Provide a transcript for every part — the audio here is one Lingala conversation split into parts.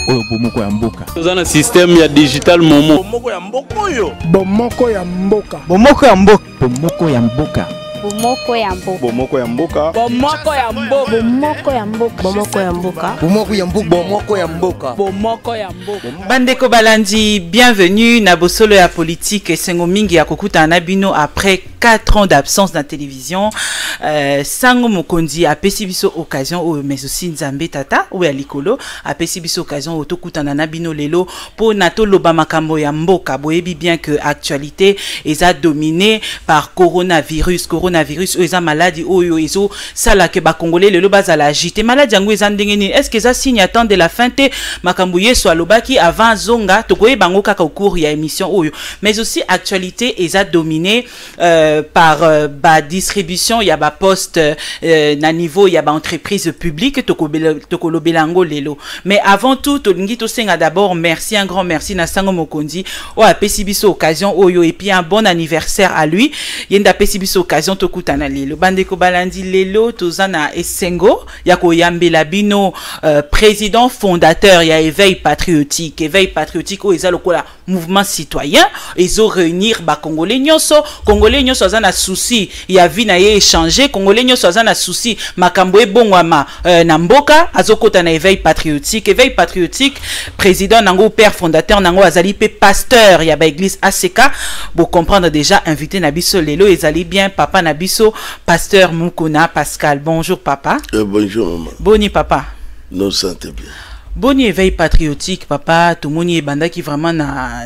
Oyo bomoko ya mboka. Toza na système ya digital momo. Bomoko ya mboka oyo. Bomoko ya mboka. Bomoko ya mboka. Bomoko ya mboka. Bomoko ya mboka. Bomoko ya mboka. Bomoko ya mboka. Bomoko ya mboka. Bomoko ya mboka. Bomoko ya mboka. Bomoko ya mboka. Bomoko ya mboka. Bandeko balandi, bienvenue na bosolo ya politique. Esengo mingi ya kokutana na bino après 4 ans d'absence na télévision. Sango Mokonzi apesi biso occasion oyo, mais aussi Nzambe tata oyo ya likolo apesi biso occasion oyo tokutana na bino lelo po na toloba makambo ya mboka. Boyebi bien que actualité eza dominée par coronavirus. Coronavirus oyo eza maladie oyo ezo sala ke ba Congolais lelo bazala agité. Maladie yango eza ndenge nini? Est-ce que eza signe à temps de la fin te? Makambo Yesu alobaki avant zonga, tokoyeba yango kaka au cours ya émission oyo. Mais aussi actualité eza dominée par ba distribution ya ba poste na niveau ya ba entreprise publique, tokolobela yango lelo. Mais avant tout, tolingi tosenga d'abord merci, un grand merci na Sango Mokonzi oyo apesi biso occasion oyo, et puis un bon anniversaire à lui. Ye nde apesi biso occasion tokutana lelo. Bandeko balandi, lelo toza na esengo ya koyambela bino président fondateur ya Éveil patriotique. Éveil patriotique oyo eza lokola mouvement citoyen, ezo réunir ba Congolais nyonso. Congolais nyonso aza na souci ya vie na ye échanger, Congolais nyonso aza na souci makambo ebongwama na mboka, azokota na Éveil patriotique. Éveil patriotique, président nango, père fondateur nango, azali pe pasteur ya ba église ACK. Bo comprendre déjà, invité na biso lelo ezali bien papa na biso, pasteur Mukuna Pascal. Bonjour papa. Bonjour maman. Boni papa? Non, santé bien. Boni Éveil patriotique papa? Tomoni ebandaki vraiment na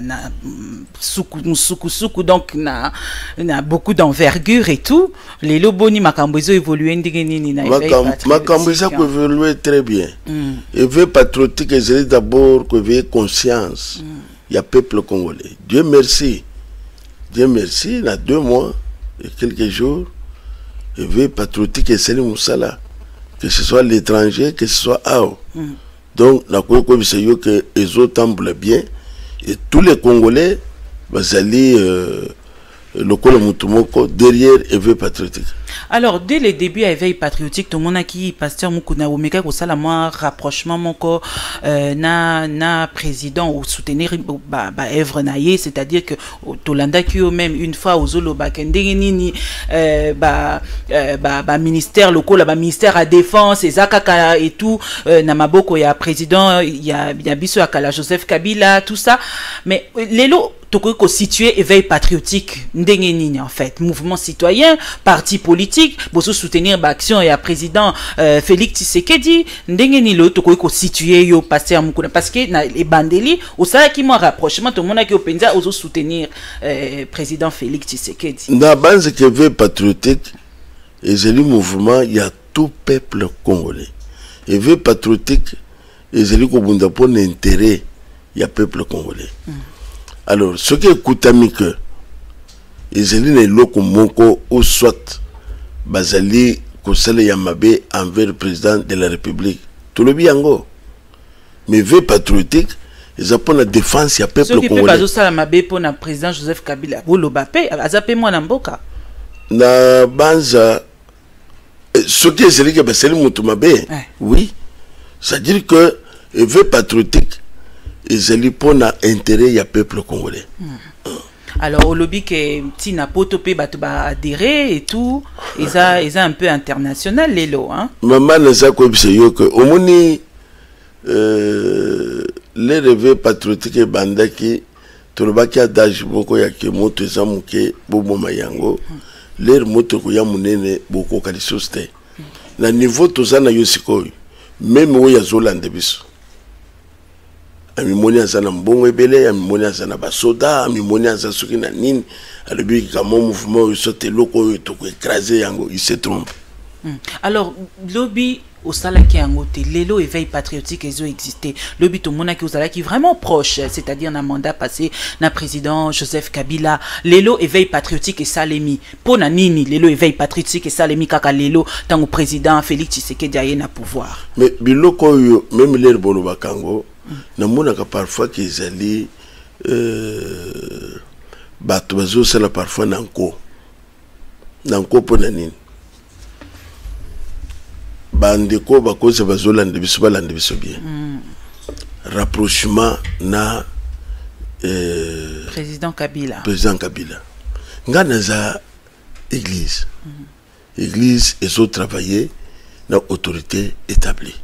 suku suku suku, donc na beaucoup d'envergure et tout. Lelo boni makambo ezo évoluer ndenge nini na Éveil patriotique? Makambo eza koévoluer très bien. Éveil patriotique ezali d'abord koéveiller conscience ya peuple congolais. Dieu merci, Dieu merci, na 2 mois et quelques jours, Éveil patriotique esali mosala, que ce soit l'étranger, que ce soit awa. Donc nakoki koyebisa yo ke ezotambola bien et tous les Congolais bazali lokola motu moko derrière Éveil patriotique. Alors, dès le début ya Éveil patriotique, tomonaki pasteur Mukuna omeka kosala mwa rapprochement moko na président, osoutenir ba œuvre na ye, c'est-à-dire que tolandaki yo même une fois ozolobaka ndenge nini ba ministère lokola ba ministère ya défense eza kaka et tout na maboko ya président ya biso ya kala Joseph Kabila, tout ça. Mais lelo tokoki kosituer Éveil patriotique ndenge nini en fait? Mouvement citoyen, parti politique, bozo soutenir baaction ya président Félix Tshisekedi, ndenge nini lelo tokoki kosituer yo, pasteur Mukuna? Parce que na ebandeli osalaki mwa rapprochement, tomonaki yo mpenza ozosoutenir président Félix Tshisekedi. Na banzeke, Éveil patriotique ezali mouvement ya tout peuple congolais. Éveil patriotique ezali kobunda mpona intérêt ya peuple congolais. Alors soki ekutami ke ezali na eloko moko ou soit bazali kosala ya mabe envers président de la République, tolobi yango. Mais Éveil patriotique eza mpona défense ya peuple Soki mpe congolais. bazosala mabe mpona président Joseph Kabila, boloba mpe, aza mpe mwana mboka. Na banza soki ezali ke basali moto mabe, oui, c'est-à-dire que Éveil patriotique ezali mpona intérêt ya peuple congolais. Alors olobi ke ntina poto mpe bato baadhérer et tout, eza un peu international lelo, hein? Mama, naza koyebisa yo ke omoni le Éveil patriotique ebandaki, tolobaki adage moko ya ke moto eza moke, boboma yango. L'heure moto ekoya monene, bokoka lisusu te. Na niveau toza na yo sikoyo, même oyo azolanda biso amimoni aza na mbongo ebele, amimoni aza na basoda, amimoni aza soki na nini, alobi kama mouvement oyo sote eloko oyo tokoécraser yango, il se trompe. Alors lobi osalaki yango te, lelo Éveil patriotique ezo existe. Lobi tomonaki ozalaki vraiment proche, c'est-à-dire na mandat passé na président Joseph Kabila. Lelo Éveil patriotique esalemi mpo na nini? Lelo Éveil patriotique esalemi kaka lelo ntango président Félix Tshisekedi aye na pouvoir? Mais biloko oyo, même l'heure bolobaka yango, namonaka parfois ke ezali bato bazosala parfois na nko na nko. Mpo na nini? Bandeko bakoza bazolanda biso, balanda biso bien. rapprochement na président Kabila. Président Kabila. Nga naza église. Église ezotravaille na autorité établie.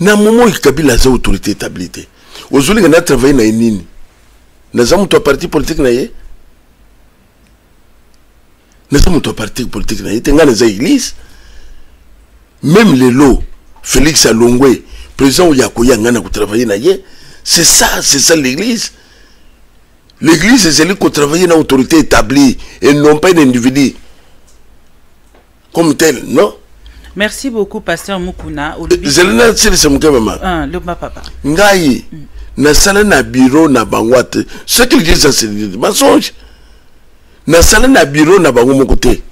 Na moment oyo Kabila aza autorité établie te, ozolinga na travaille na ye nini? Naza moto ya parti politique na ye? Naza moto ya parti politique na ye te. Ngai naza église. Même lelo Félix alongwe, président oyo akoya, ngai na kotravaille na ye. C'est ça, c'est ça l'église. L'église ezali kotravailler na autorité établie et non pas un individu comme tel, non. Merci beaucoup, pasteur Mukuna. Ezali na silisa moke, mama. Ah, loba, papa. Ngai nasala na bureau na bango te. Ce qu'il dit, ça c'est mensonge. Nasala na bureau na bango moko te.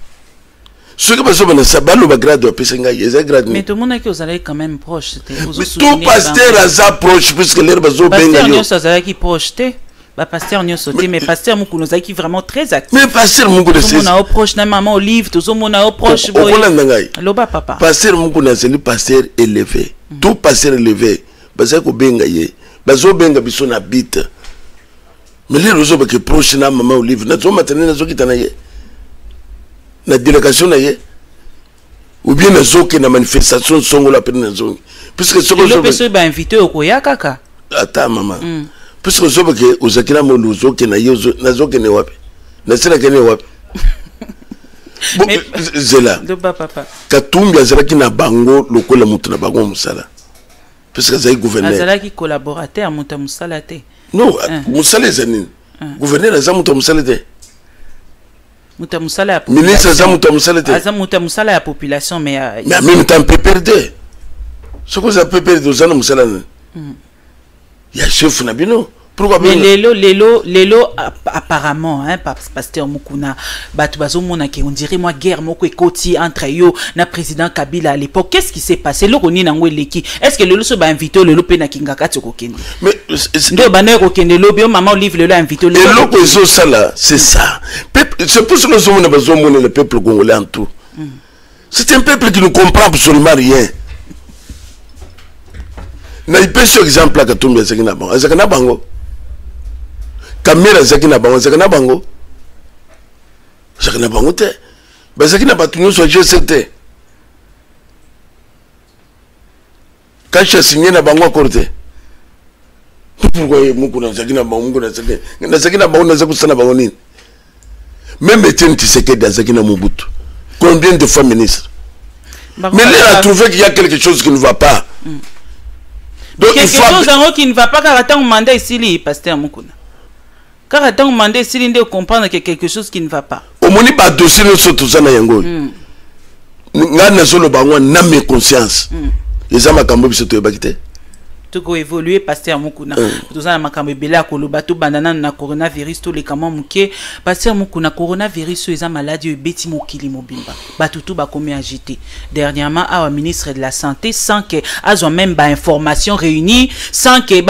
Soki bazoba na baloba grade bapesa ngai eza grade. Mais tomonaki ozalaki quand même proche te. Tout pasteur aza proche, puisque lere bazobenga yo. Nyonso azalaki proche te, bapasteur nyonso te, mais pasteur Mukuna ozalaki vraiment très actif. Mais pasteur Mukuna, tozomona yo proche na mama Olive, tozomona yo proche. Okolanda ngai. Loba, papa. Pasteur Mukuna azali pasteur élevé. Tout pasteur élevé bazali kobenga ye, bazobenga biso na bite. Mais lelo ozobake proche na mama Olive, nazomata nde nazokita na ye na délégation na ye, ou bien nazoke na manifestation songola mpe nazongi, puisque soki mpe soki bainvité, okoya kaka. Ata mama, puisque ozobake ozalaki na mondo, ozokende na ye, nazokende wapi? Nasilakende wapi? Zela. Katumbi azalaki na bango lokola moto na bango mosala, puisque azalaki gouverneur. Azalaki collaborateur, moto ya mosala te. Non, mosala eza nini? Gouverneur aza moto ya mosala te. Moto ya mosala ya Ministre aza moto ya mosala te. Aza moto ya mosala ya population, mais Mais en même temps PPRD, soki oza PPRD, oza na mosala nini ya chef na bino? Pourquoi? Mais lelo, lelo, lelo, apparemment, hein, pasteur Mukuna, bato bazomona ke on dirait moi guerre moko ekoti entre yo na président Kabila à l'époque. Qu'est-ce qui s'est passé? Eloko nini yango eleki? Est ce que lelo so bainvité, lelo mpe na Kingaka ti okokende? Mais nde obanda kokende lobi o mama Olive lelo invité. Eloko ezosala, c'est ça. C'est pour cela ozomona, bazomona le peuple congolais en tout, c'est un peuple qui ne comprend absolument rien. Na ipesi exemple ya Katumbi, azalaki na bango, azalaki na bango. Kamerhe azalaki na bango, azalaki na bango, azalaki na bango te. Bazalaki na bato nyonso ya G7 te. Kashi asigné na bango accord te. Pourquoi ye moko nazalaki na bango, moko nazalaki na bango, naza kosala na bango nini? Même Etienne Tshisekedi azalaki na Mobutu, combien de fois ministre? Mais là, a trouvé qu'il y a quelque chose qui ne va pas. Donc quelque chose yango qui ne va pas, kaka ntango mandat esili, pasteur Mukuna, kaka ntango mandat esili nde comprendre que quelque chose qui ne va pas. Omoni badossier nyonso toza na yango oyo, ngai nazoloba yango na mes conscience, eza makambo biso toyebaki te. Tokoévolue, pasteur Mukuna. Toza na makambo ebele ya koloba. Tobanda nano na coronavirus, toleka mwa moke. Pasteur Mukuna, coronavirus oyo eza maladi oyo ebeti mokili mobimba, bato tu bakomi agité. Dernièrement awa, ministre de la Santé, sans que azwa même bainformation réunie, sans que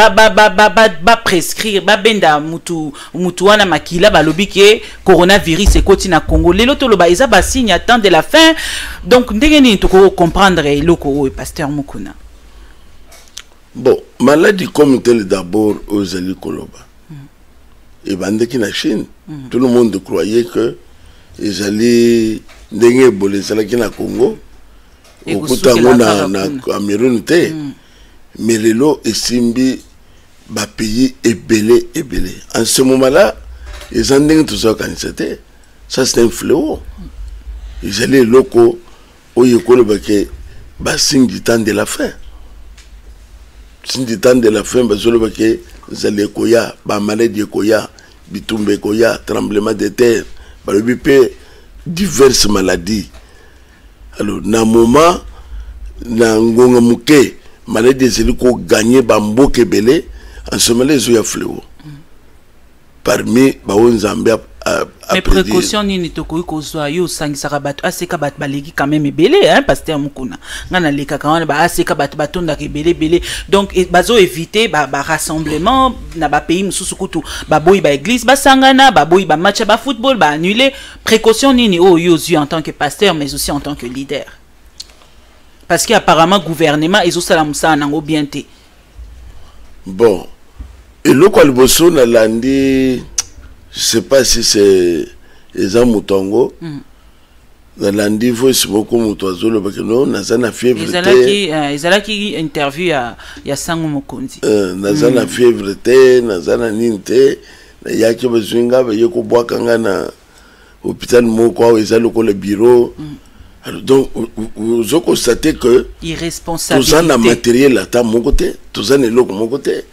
baprescrire, babenda mutu mutu wana makila, balobi ke coronavirus ekoti na Congo. Lelo toloba eza basigne ya temps de la fin. Donc ndenge nini tokocomprendre eloko oyo, pasteur Mukuna? Bon, maladie comme telle d'abord, oyo ezali koloba, ebandaki na Chine. Tout le monde croyait que ezali ndenge Ebola ezalaki na Congo, okuta yango na Cameroun te. Mais lelo esimbi bapays ebele ebele. En ce moment là, eza ndenge tozakanisa te. Ça, c'est un fléau. Ezali eloko oyo ekoloba ke basigne du temps de la fin. Signe du temps de la fin, bazoloba ke ezali ekoya, bamaladi ekoya, bitumba ekoya, tremblement de terre, balobi mpe diverses maladies. Alors na moment na ngonga moke, maladi ezali koganye bamboka ebele. En ce moment ezoya fléau parmi baoyo Nzambe. Mais précaution nini tokoki kozwa? Yo osangisaka bato, aseka bato baleki quand même ebele, hein, pasteur Mukuna? Ngai nalekaka wana, baaseka bato batondaka ebele ebele. Donc bazo éviter barassemblement na bapays mosusu. Kutu baboyi baéglise basangana, baboyi bamatch ya bafootball baannule. Précaution nini oyo yo ozwi en tant que pasteur, mais aussi en tant que leader? Parce que apparemment gouvernement ezosala mosala nango bien te. Bon, eloko ya liboso nalandi, je sais pas si c'est eza moto yango. Nalandi voice moko, moto azoloba ke no, naza na fièvre te. Ezalaki interview ya Sango Mokonzi. Naza na fièvre te, naza na nini te, nayaki, bazwi nga, baye kobwaka nga na hôpital moko awa, eza lokola bureau. Alors donc ozo constate que toza na Irresponsabilité. matériel ata moko te, toza na eloko moko te,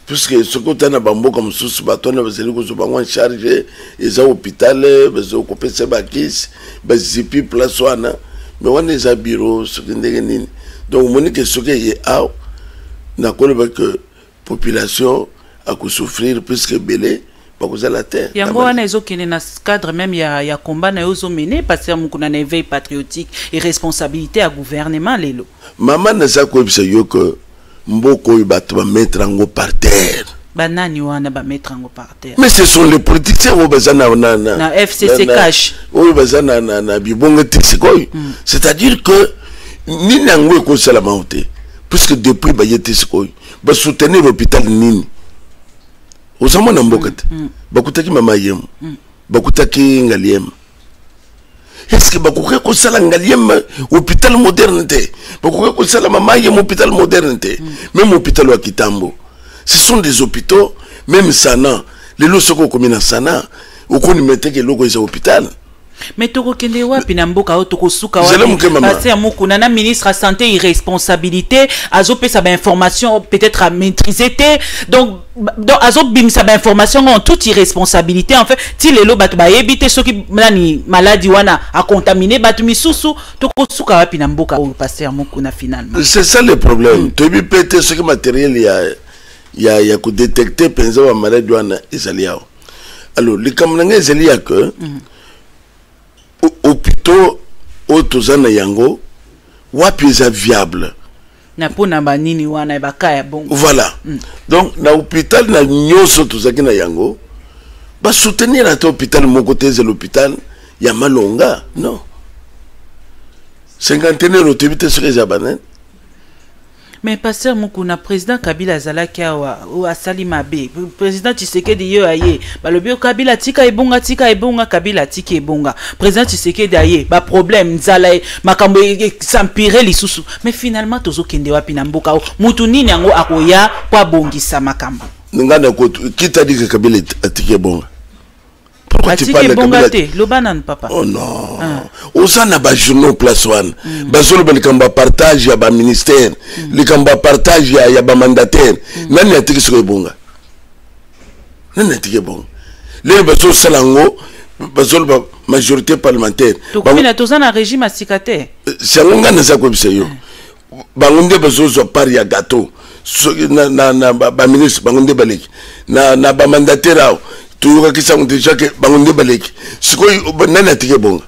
puisque soki ota na bamboka mosusu, bato wana bazali kozwa bango en charge, eza hôpital, bazali kopesa bakisi, bazipi place wana, mais wana eza bureau soki ndenge nini. Donc omoni ke soki eye awa, nakoloba ke population akosouffrir, puisque ebele bakozala te. Yango wana ezokende na cadre même ya combat na yo ozomene, pasteur Mokuna, na éveil patriotique et responsabilité ya gouvernement lelo. Mama, naza koyebisa yo ke mboka oyo, bato bamettre yango par terre. Banani wana bamettre yango par terre? Mais ce sont les politiciens oyo baza na Na FCC cash. Oyo baza na bibongo te sikoyo. C'est-à-dire que nini yango ekosalama o te, puisque depuis baye te sikoyo, basoutenir hôpital nini? Oza mwana mboka te? Bakutaki Mama Yemo, bakutaki Ngaliema. Est-ce que bakoki kosala Ngaliema hôpital moderne te? Bakoki kosala Mama Yemo hôpital moderne te? Même hôpital ya Kitambo, ce sont des hôpitaux. Même Sana, lelo soki okomi na Sana, okondima teke eloko eza hôpital. Mais tokokende wapi na mboka oyo? Tokosuka Zela moke, mama. Pasteur Mokuna, na ministre ya santé, irresponsabilité, azopesa bainformation peut-être amaîtrise te, donc azobimisa bainformation en toute irresponsabilité. En fait, ti lelo bato bayebi te soki nani maladi wana acontamine bato misusu. Tokosuka wapi na mboka oyo, pasteur Mokuna, finalement? C'est ça le problème. Toyebi mpe te soki matériel ya kodétecte mpenza bamaladi wana ezali awa. Alors likambo na ngai ezali ya ke hôpitaux oyo toza na yango wapi eza viable? Na mpona banini wana baka ya bongo? Voilà. Donc na hôpital na nyonso tozalaki na yango, basoutenir ata hôpital moko te ezala hôpital ya malonga. Non, Cinquantenaire, otoyebi te soki eza banani. Mais pasteur Mokuna, président Kabila azalaki awa, oyo asali mabe. Président Tshisekedi ye aye, balobi: "Oh, Kabila tika ebonga, tika ebonga." Kabila atiki ebonga. Président Tshisekedi aye, baproblème, nzala, makambo s'empire lisusu. Mais finalement tozokende wapi na mboka oyo? Mutu nini yango akoya po abongisa makambo? Nga na qui t'a dit que Kabila atiki ebonga? Pourquoi tu Atiki parles de ebonga Kabila? te, loba nanu, papa. Oh non, oza na bajournaux place wana, bazoloba likambo ya partage ya baministère, likambo ya partage ya bamandataire. Nani atiki soki ebonga? Nani atiki ebonga? Lelo bazosala yango, bazoloba majorité parlementaire. Tokomi na, toza na régime ya sika te. Yango ngai naza koyebisa yo, bango nde bazozwa part ya gâteau. Soki na baministre, bango nde baleki na bamandataire. Awa toyokaki sango déjà ke bango nde baleki. Sikoyo nani atiki ebonga?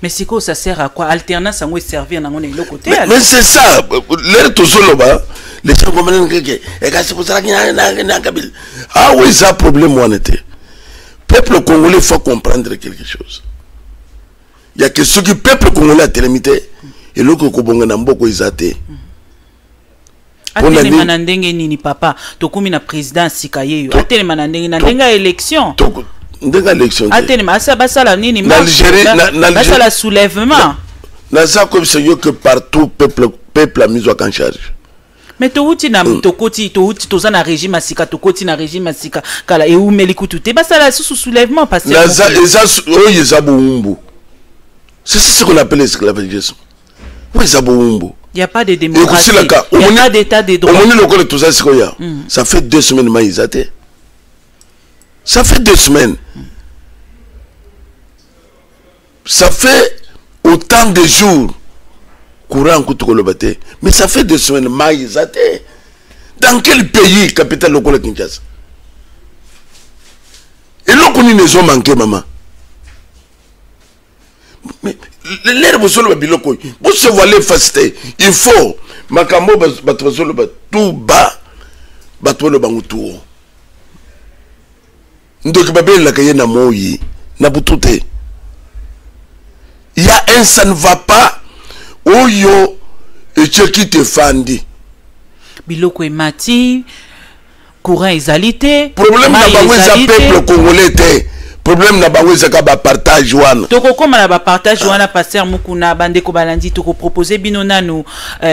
Mais sikoyo ça sert à quoi, alternance yango eservir nango na eloko te? Mais c'est ça, lere tozoloba, les gens comprennent keke ekasi bozalaki na Kabila. Ah oui, eza problème wana te. Peuple congolais faut comprendre quelque chose ya ke soki peuple congolais atelemi te, eloko ekobonga na mboka eza te. Atelema na ndenge nini, papa? Tokomi na président sika ye yo, atelema na ndenge ya élection? Ndenge ya élection te. Atelema, asa basala nini? Na Algérie, Basala soulèvement? Naza koyebisa yo ke partout peuple amizwaka en charge. Mais touti na tokoti, touti, toza na régime ya sika, tokoti na régime ya sika, kala eumeli kutu te, basala susu soulèvement, parce Naza eza oyo eza bowumbu. C'est ce qu'on appelle l'esclavagisme. Oyo eza bowumbu. Il y a pas de démocratie. Ekosilaka. Il y a pas d'état de droit. Omoni lokola toza sikoyo, ça fait 2 semaines mai eza te. Ça fait 2 semaines, ça fait autant de jours courant kutu koloba te, mais ça fait 2 semaines mai eza te. Dans quel pays, capitale lokola Kinshasa, eloko nini ezomanke, mama? Mais lere bozoloba biloko oyo, bose voiler face te. Il faut makambo oyo bato bazoloba tout bas, bato baloba bango tout haut. Ndoki babelelaka ye na moi, na butu te. Ya un ça ne va pas oyo etieki te fandi. Biloko emati, courant ezali te. Problème na Mayi bango eza ezali te. Peuple congolais te. Problème na bango ezaka ba partage wana. Tokokóma na bapartage wana, pasteur Mukuna. Bandeko balandi, tokopropose bino nanu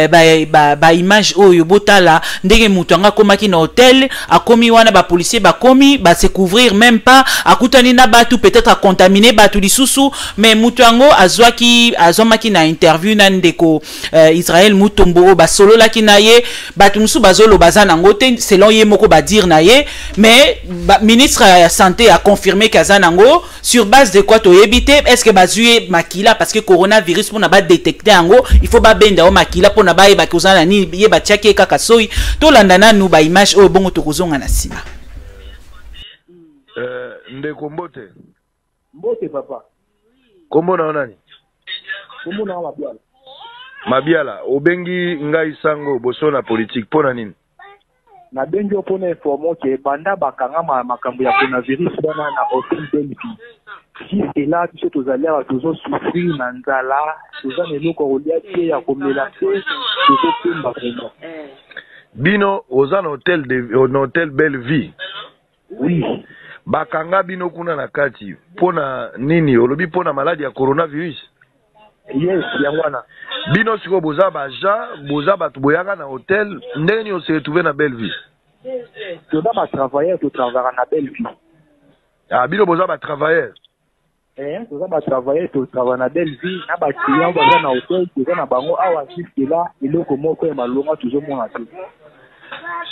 ba image oyo botala ndenge moto yango akomaki na hotel. Akomi wana, bapolicier bakomi, base couvrir même pas, akutani na bato, peut-être acontamine bato lisusu. Mais moto yango azwaki, azwamaki na interview na ndeko Israel Mutombo oyo basololaki na ye. Bato mosusu bazoloba aza nango te, selon ye moko badire na ye, mais ministre ya santé a confirmé ke aza nango. Sur base de quoi, toyebi te. Est ce que bazwi ye makila? Parce que coronavirus, mpona badétecte yango, il faut babenda yo makila mpona bayebaki oza na nini. Ye batiaki ye kaka soi. Tolanda nanu baimage oyo, bongo tokozonga na nsima. Ndeko, mbote. Mbote, papa. Kombo na yo nani? Kombo na Mabiala. Mabiala, obengi ngai sango boso na politique mpo na nini? Nabengi yo mpona informer ke banda bakanga makambo ya coronavirus wana na hotel Bellevue jusque là, biso tozali awa, tozosouffrir na nzala, toza na eloko ya kolia te, ya komela te, tozokemba vraiment. Bino oza na hotel Belle Vie? Oui. Bakanga bino kuna na kati mpo na nini? Olobi mpo na maladi ya coronavirus? Yes, yango wana. Bino sikoyo boza baagent, boza bato boyaka na hotel ndenge nini? Ose retrouve na Belle Vie? Toza batravailleur, totravaka na Belle Vie. Ah, bino boza batravailleur? Eh, toza batravailleur, totravaka na Belle Vie na baclient baza na hotel, toza na bango awa. Jusque là, eloko moko ya malonga tozomona te.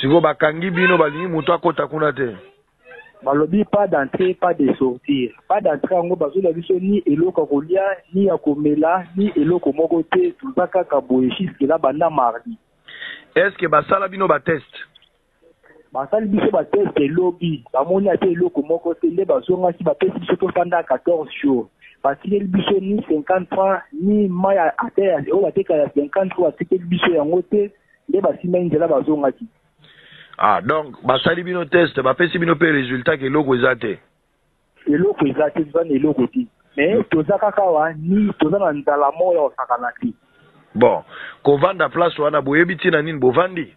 Sikoyo bakangi bino, balingi moto akɔta kuna te? Balobi pas d'entrée, pas de sortir. Pas d'entrée yango, bazolia biso ni eloko ya kolia, ni ya komela, ni eloko moko te. Toza kaka boye jusque là banda mardi. Est ce que basala bino batest? Basali biso batest elobi, bamoni ate eloko moko te. Nde bazongaki, bapesi biso tofanda 14 jours. Batikeli biso ni 50 francs, ni mai ate oyo bateka ya 50 francs, batikeli biso yango te. Nde basimbaki nzela, bazongaki. Ah, donc basali bino test, bapesi bino mpe résultat ke eloko eza te? Eloko eza te, toza na eloko te, mais toza kaka awa, ni toza na nzala moko ya kosakana te. Bon, kovanda place wana, boyebi ntina nini bovandi?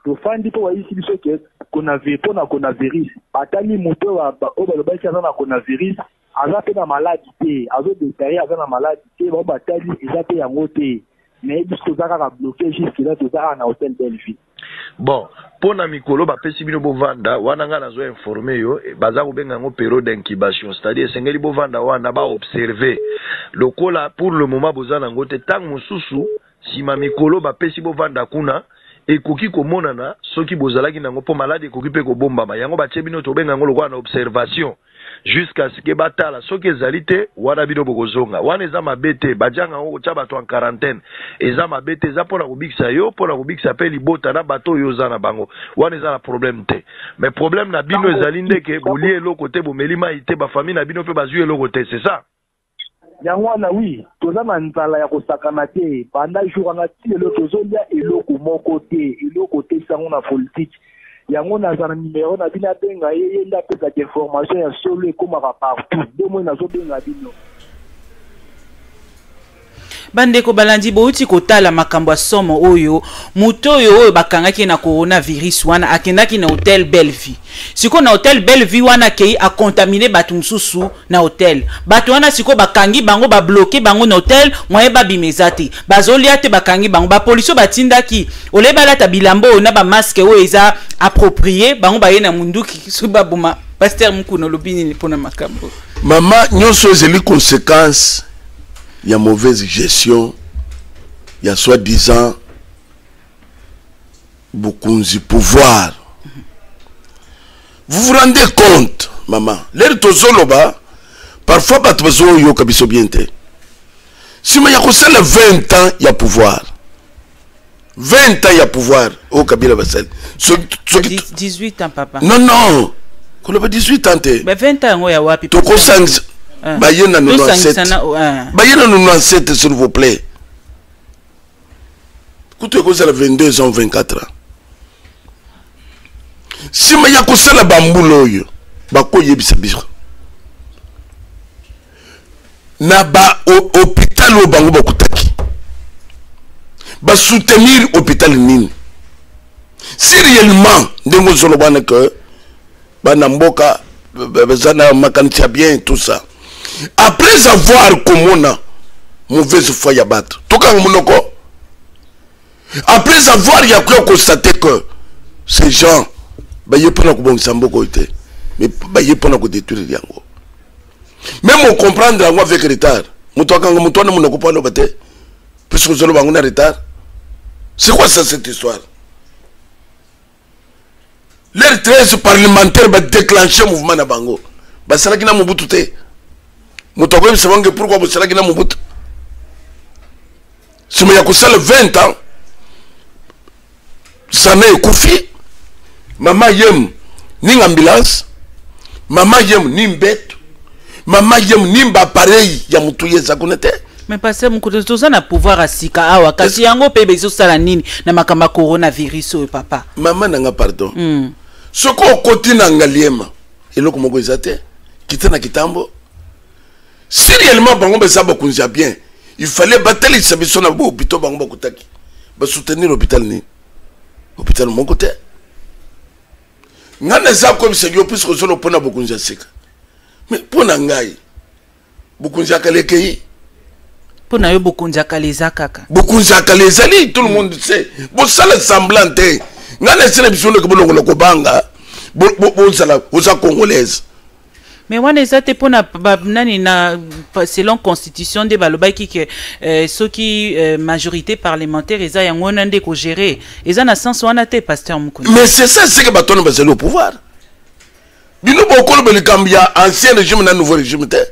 Tofandi mpo bayebisi biso ke mpona coronavirus. Batali moto oyo balobaki aza na coronavirus, aza mpe na maladi te, azodéclarer aza na maladi te. Bao batali, eza mpe yango te, mais biso toza kaka bloqué jusque là, toza kaka na hôtel Bellevue. Bon, mpo na mikolo bapesi bino bovanda wana, ngai nazo informe yo, baza kobenga yango période d'incubation, c'est-à-dire esengeli bovanda wana, baobserve lokola pour le moment boza nango te. Ntango mosusu nsima mikolo bapesi bovanda kuna, ekoki komonana soki bozalaki nango, mpo maladi ekoki mpe kobombama. Yango batie bino, tobenga yango lokola na observation jusqu'à ce que batala soki ezali te. Wana bino bokozonga. Wana eza mabe te, badianga yango kotia bato en quarantaine eza mabe te. Eza mpona kobikisa yo, mpona kobikisa mpe libota na bato oyo oza na bango. Wana eza na problème te. Mais problème na bino ezali ndeke bolie eloko te, bomeli mai te, bafamille na bino mpe bazwi eloko te, c'est ça? Yango wana, oui, toza na nzala ya kosakana te. Banda jour wana ti lelo, tozolia eloko moko te, eloko te. Sango na politike, yango naza na numero na bino, abenga ye, ye nde apesaka information ya solo, ekomaka partout. Nde moi nazobenga bino. Bandeko balandi, bouti kotala makambo ya somo oyo. Moto oyo bakangaki na coronavirus wana akendaki na hotel Bellevue. Sikoyo na hotel Bellevue wana, akei acontamine bato mosusu na hotel. Bato wana sikoyo bakangi bango, babloquer bango na hotel, moyen babima eza te, bazolia te, bakangi bango. Bapolisi oyo batindaki ole balata bilamba oyo na bamasque oyo eza approprié, bango baye na munduki soki baboma. Pasteur Mukuna, olobi nini mpona makambo? Mama, nyonso ezali conséquence ya mauvaise gestion ya soi-disant bokonzi, pouvoir. Vous vous rendez compte, mama, lere tozoloba, parfois bato bazoyoka biso bien te. Nsima ya kosala 20 ans ya pouvoir, 20 ans ya pouvoir oyo Kabila basali, soki 18 ans, papa. Non, non, koloba 18 ans te. Ba 20 ans yango ya wapi? Tokosangisa baye na 97, baye na 97, s'il vous plaît. Kutu ekozala 22 ans, 24 ans. Nsima ya kosala bambula oyo, bakoyebisa biso na bahôpital oyo bango bakutaki, basoutenir hôpital nini? Si réellement ndenge ozoloba wana que bana mboka baza na makanisi ya bien, tout ça, après avoir komona mauvaise foi ya bato, tokanga monoko. Après avoir ya koya constater que ces gens baye mpona kobongisa mboka oyo te, mais baye mpona kodétruire yango, même ocomprendre yango avec retard, moto akanga moto wana monoko mpo aloba te, puisque ozoloba yango na retard. C'est quoi ça, cette histoire? Leurs 13 parlementaires badéclenche mouvement na bango, basalaki na Mobutu te. Moto akoyebisa bango pourquoi bosalaki na Mobutu? Nsima ya kosala 20 ans, sana ekufi. Mama Yem ni ambulance, mama Yem ni mbeto, mama Yem ni baappareil ya motu ye eza kuna te. Mais pasteur Mokolo, toza na pouvoir ya sika awa, kasi yango mpe bezosala nini na makambo ya coronavirus oyo, papa? Mama nanga, pardon. Soki okoti na Ngaliema, eloko moko eza te. Kita na Kitambo. Si réellement bango baza bakonzi ya bien, il fallait batalisa biso na bahôpitaux bango bakutaki basoutenir hôpital nini, hôpital moko te. Ngai naza koyebisa yo, puisque ozolo mpona bokonzi ya sika, mais mpo na ngai bokonzi ya kala ekei. Mpo na yo, bokonzi ya kala eza kaka? Bokonzi ya kala ezali, tout le monde sait. Bosala semblant te. Ngai nasala biso ndeke bolongola kobanga, bozala oza congolaise. Mais wana eza te mpona nani na selon constitution nde balobaki ke soki majorité parlementaire eza, yango wana nde kogérer. Eza na sens wana te, pasteur Mokoni. Mais c'est ça, c'est que bato wana bazali au pouvoir. Bino bokoloba likambo ya ancien régime na nouveau régime te,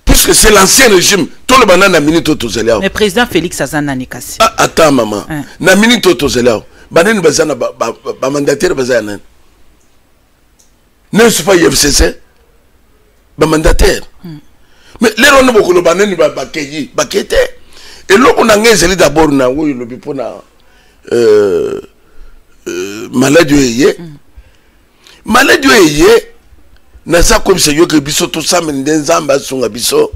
puisque c'est l'ancien régime. Toloba na minute oyo tozali awa. Mais président Félix aza nani kasi? Ah, attends mama. Na minute oyo tozali awa, banani baza na bamandataire? Baza ya nani? N'est-ce pas FCC bamandataire? Mais lelo wana bokoloba nani? Bakei, bakei te. Eloko na ngai ezali d'abord na oyo elobi mpona maladi oyo eye. Maladi oyo eye, naza koyebisa yo ke biso tosambeli nde Nzambe asunga biso,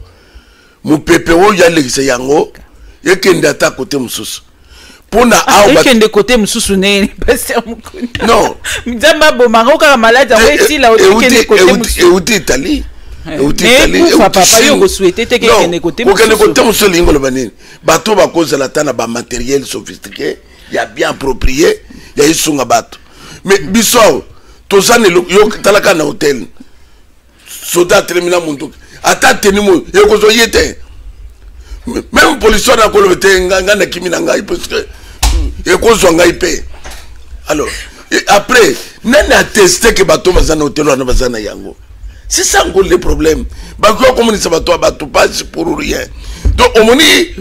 mopepe oyo alekisa yango ekende ata kote mosusu mpona awa. Ekende kote mosusu nini, pasteur Mokuna? Non. Nzambe abomaka kaka maladi yango esila, ekende kote mosusu. Euti Italie, euti Italie. Papa, yo okosouhaiter te kekende kote? Kokende kote mosusu elingi koloba nini? Bato bakozala ata na bamatériel sophistiqué ya bien approprié ya esunga bato, mais biso awa toza na yo. Talaka na hotel, soda atelemi na munduki, ata ateni moyo, ekozwa ye te. Même policier wana akoloba te ngai nakimi na ngai, parce que ekozwa ngai mpe. Alors après, nani atteste ke bato baza na hotel wana baza na yango? C'est ça encore le problème. Bakoki komonisa bato ya bato pasi pour rien. Donc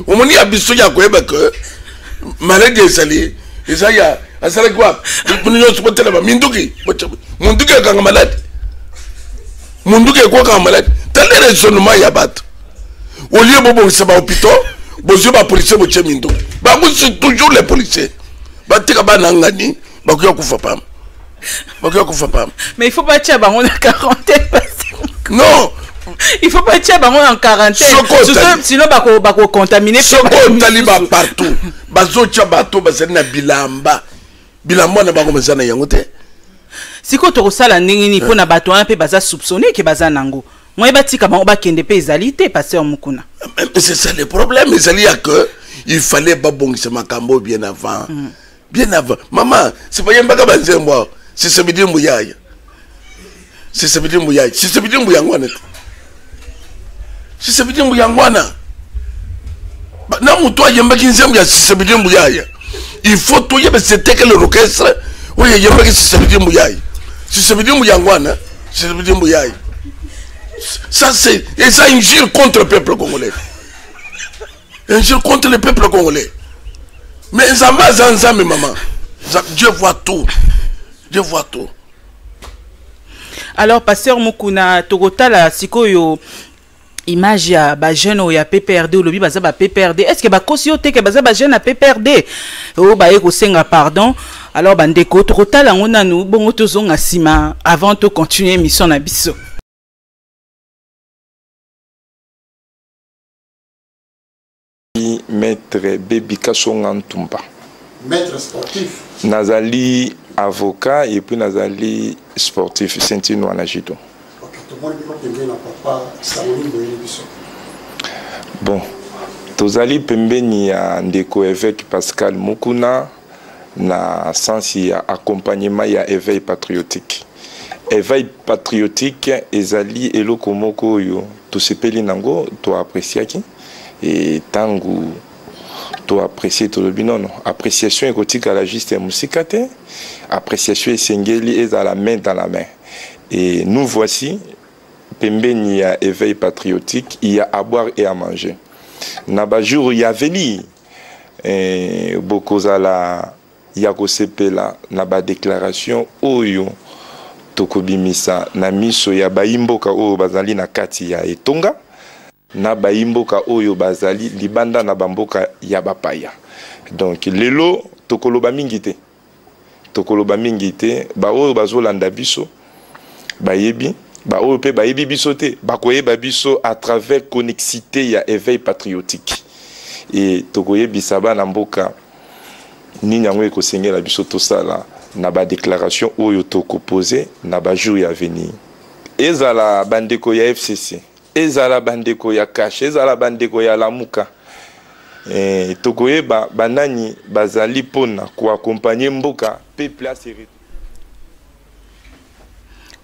omoni ya biso ya koyeba ke maladi ezali, eza ya azalaki wapi? Bino nyonso botelema, minduki, munduki ekanga maladi, munduki ekwakanga maladi. Tala raisonnement ya bato. Au lieu bobongisa bahôpitaux, bozwi bapolicier, botie minduki. Bango c'est toujours les policiers. Batika bana ngani, bakoya kufa pamba, bakoya kufa pamba. Mais il faut batia bango na quarantaine. Non. Il faut batia bango en quarantaine, sinon bakocontaminer. Soki otali ba partout, bazotia bato bazali na bilamba, bilamba wana bango baza na yango te. Sikoyo tokosala ndenge nini mpona bato wana mpe baza soupçonné ke baza nango? Moye batika bango bakende mpe ezali te, pasteur Mokuna. C'est ça le problème. Ezali ya que il fallait babongisa makambo bien avant, bien avant. Mama, c'est bayembaka banzembo awa, sisebidi mbuyaya, sisebidi mbuyaya, sisebidi mbuyango wana te, sisebidi mbuyango wana na moto ayembaki nzembo ya sisebidi mbuyaya, il faut toyeba c'était quel orchestre oyo eyembaki sisebidi mbuyaya, sisebidi mbuyango wana, sisebidi mbuyaya. Ça c'est eza injure contre le peuple congolais, injure contre le peuple congolais. Mais Nzambe aza Nzambe, mama. Dieu voit tout, Dieu voit tout. Alors pasteur Mokuna, tokotala sikoyo image ya bajeune oyo ya PPRD. Olobi baza ba PPRD. Est ce que bakosi yo te ke baza bajeune ya PPRD oyo baye kosenga pardon? Alors bandeko, tokotala yango nanu, bongo tozonga nsima avant tocontinue émission na biso. Maître Baby Kasonga Ntumba. Maître sportif. Nazali avocat et puis nazali sportif ceinture noire na judo. Ok, tomoni bino pembeni na papa sango nini boyeli biso? Bon, tozali pembeni ya ndeko évêque Pascal Mukuna na sens ya accompagnement ya éveil patriotique. Éveil patriotique ezali eloko moko oyo tosepeli nango, to appréciaki et tangu to apprécier, tolobi nono appréciation ekotikala juste ya mosika te, appréciation esengeli ezala main dans la main. Et nous voici pembeni ya éveil patriotique, il y a à boire et à manger. Na ba jour ya venir eh, bokozala ya kosepela na ba déclaration oyo tokobimisa na miso ya bayimboka oyo bazali na kati ya etonga na bayimboka oyo bazali libanda na bamboka ya bapaya. Donc lelo tokoloba mingi te, tokoloba mingi te, baoyo bazolanda biso bayebi, baoyo mpe bayebi biso te bakoyeba biso à travers connexité ya éveil patriotique. Et tokoyebisa bana mboka nini yango ekosengela biso tosala na ba déclaration oyo tokopose na ba jour ya venir. Ezala bandeko ya FCC, ezala bandeko ya Cash, ezala bandeko ya Lamuka, tokoyeba banani bazali mpona koaccompagner mboka peuple a se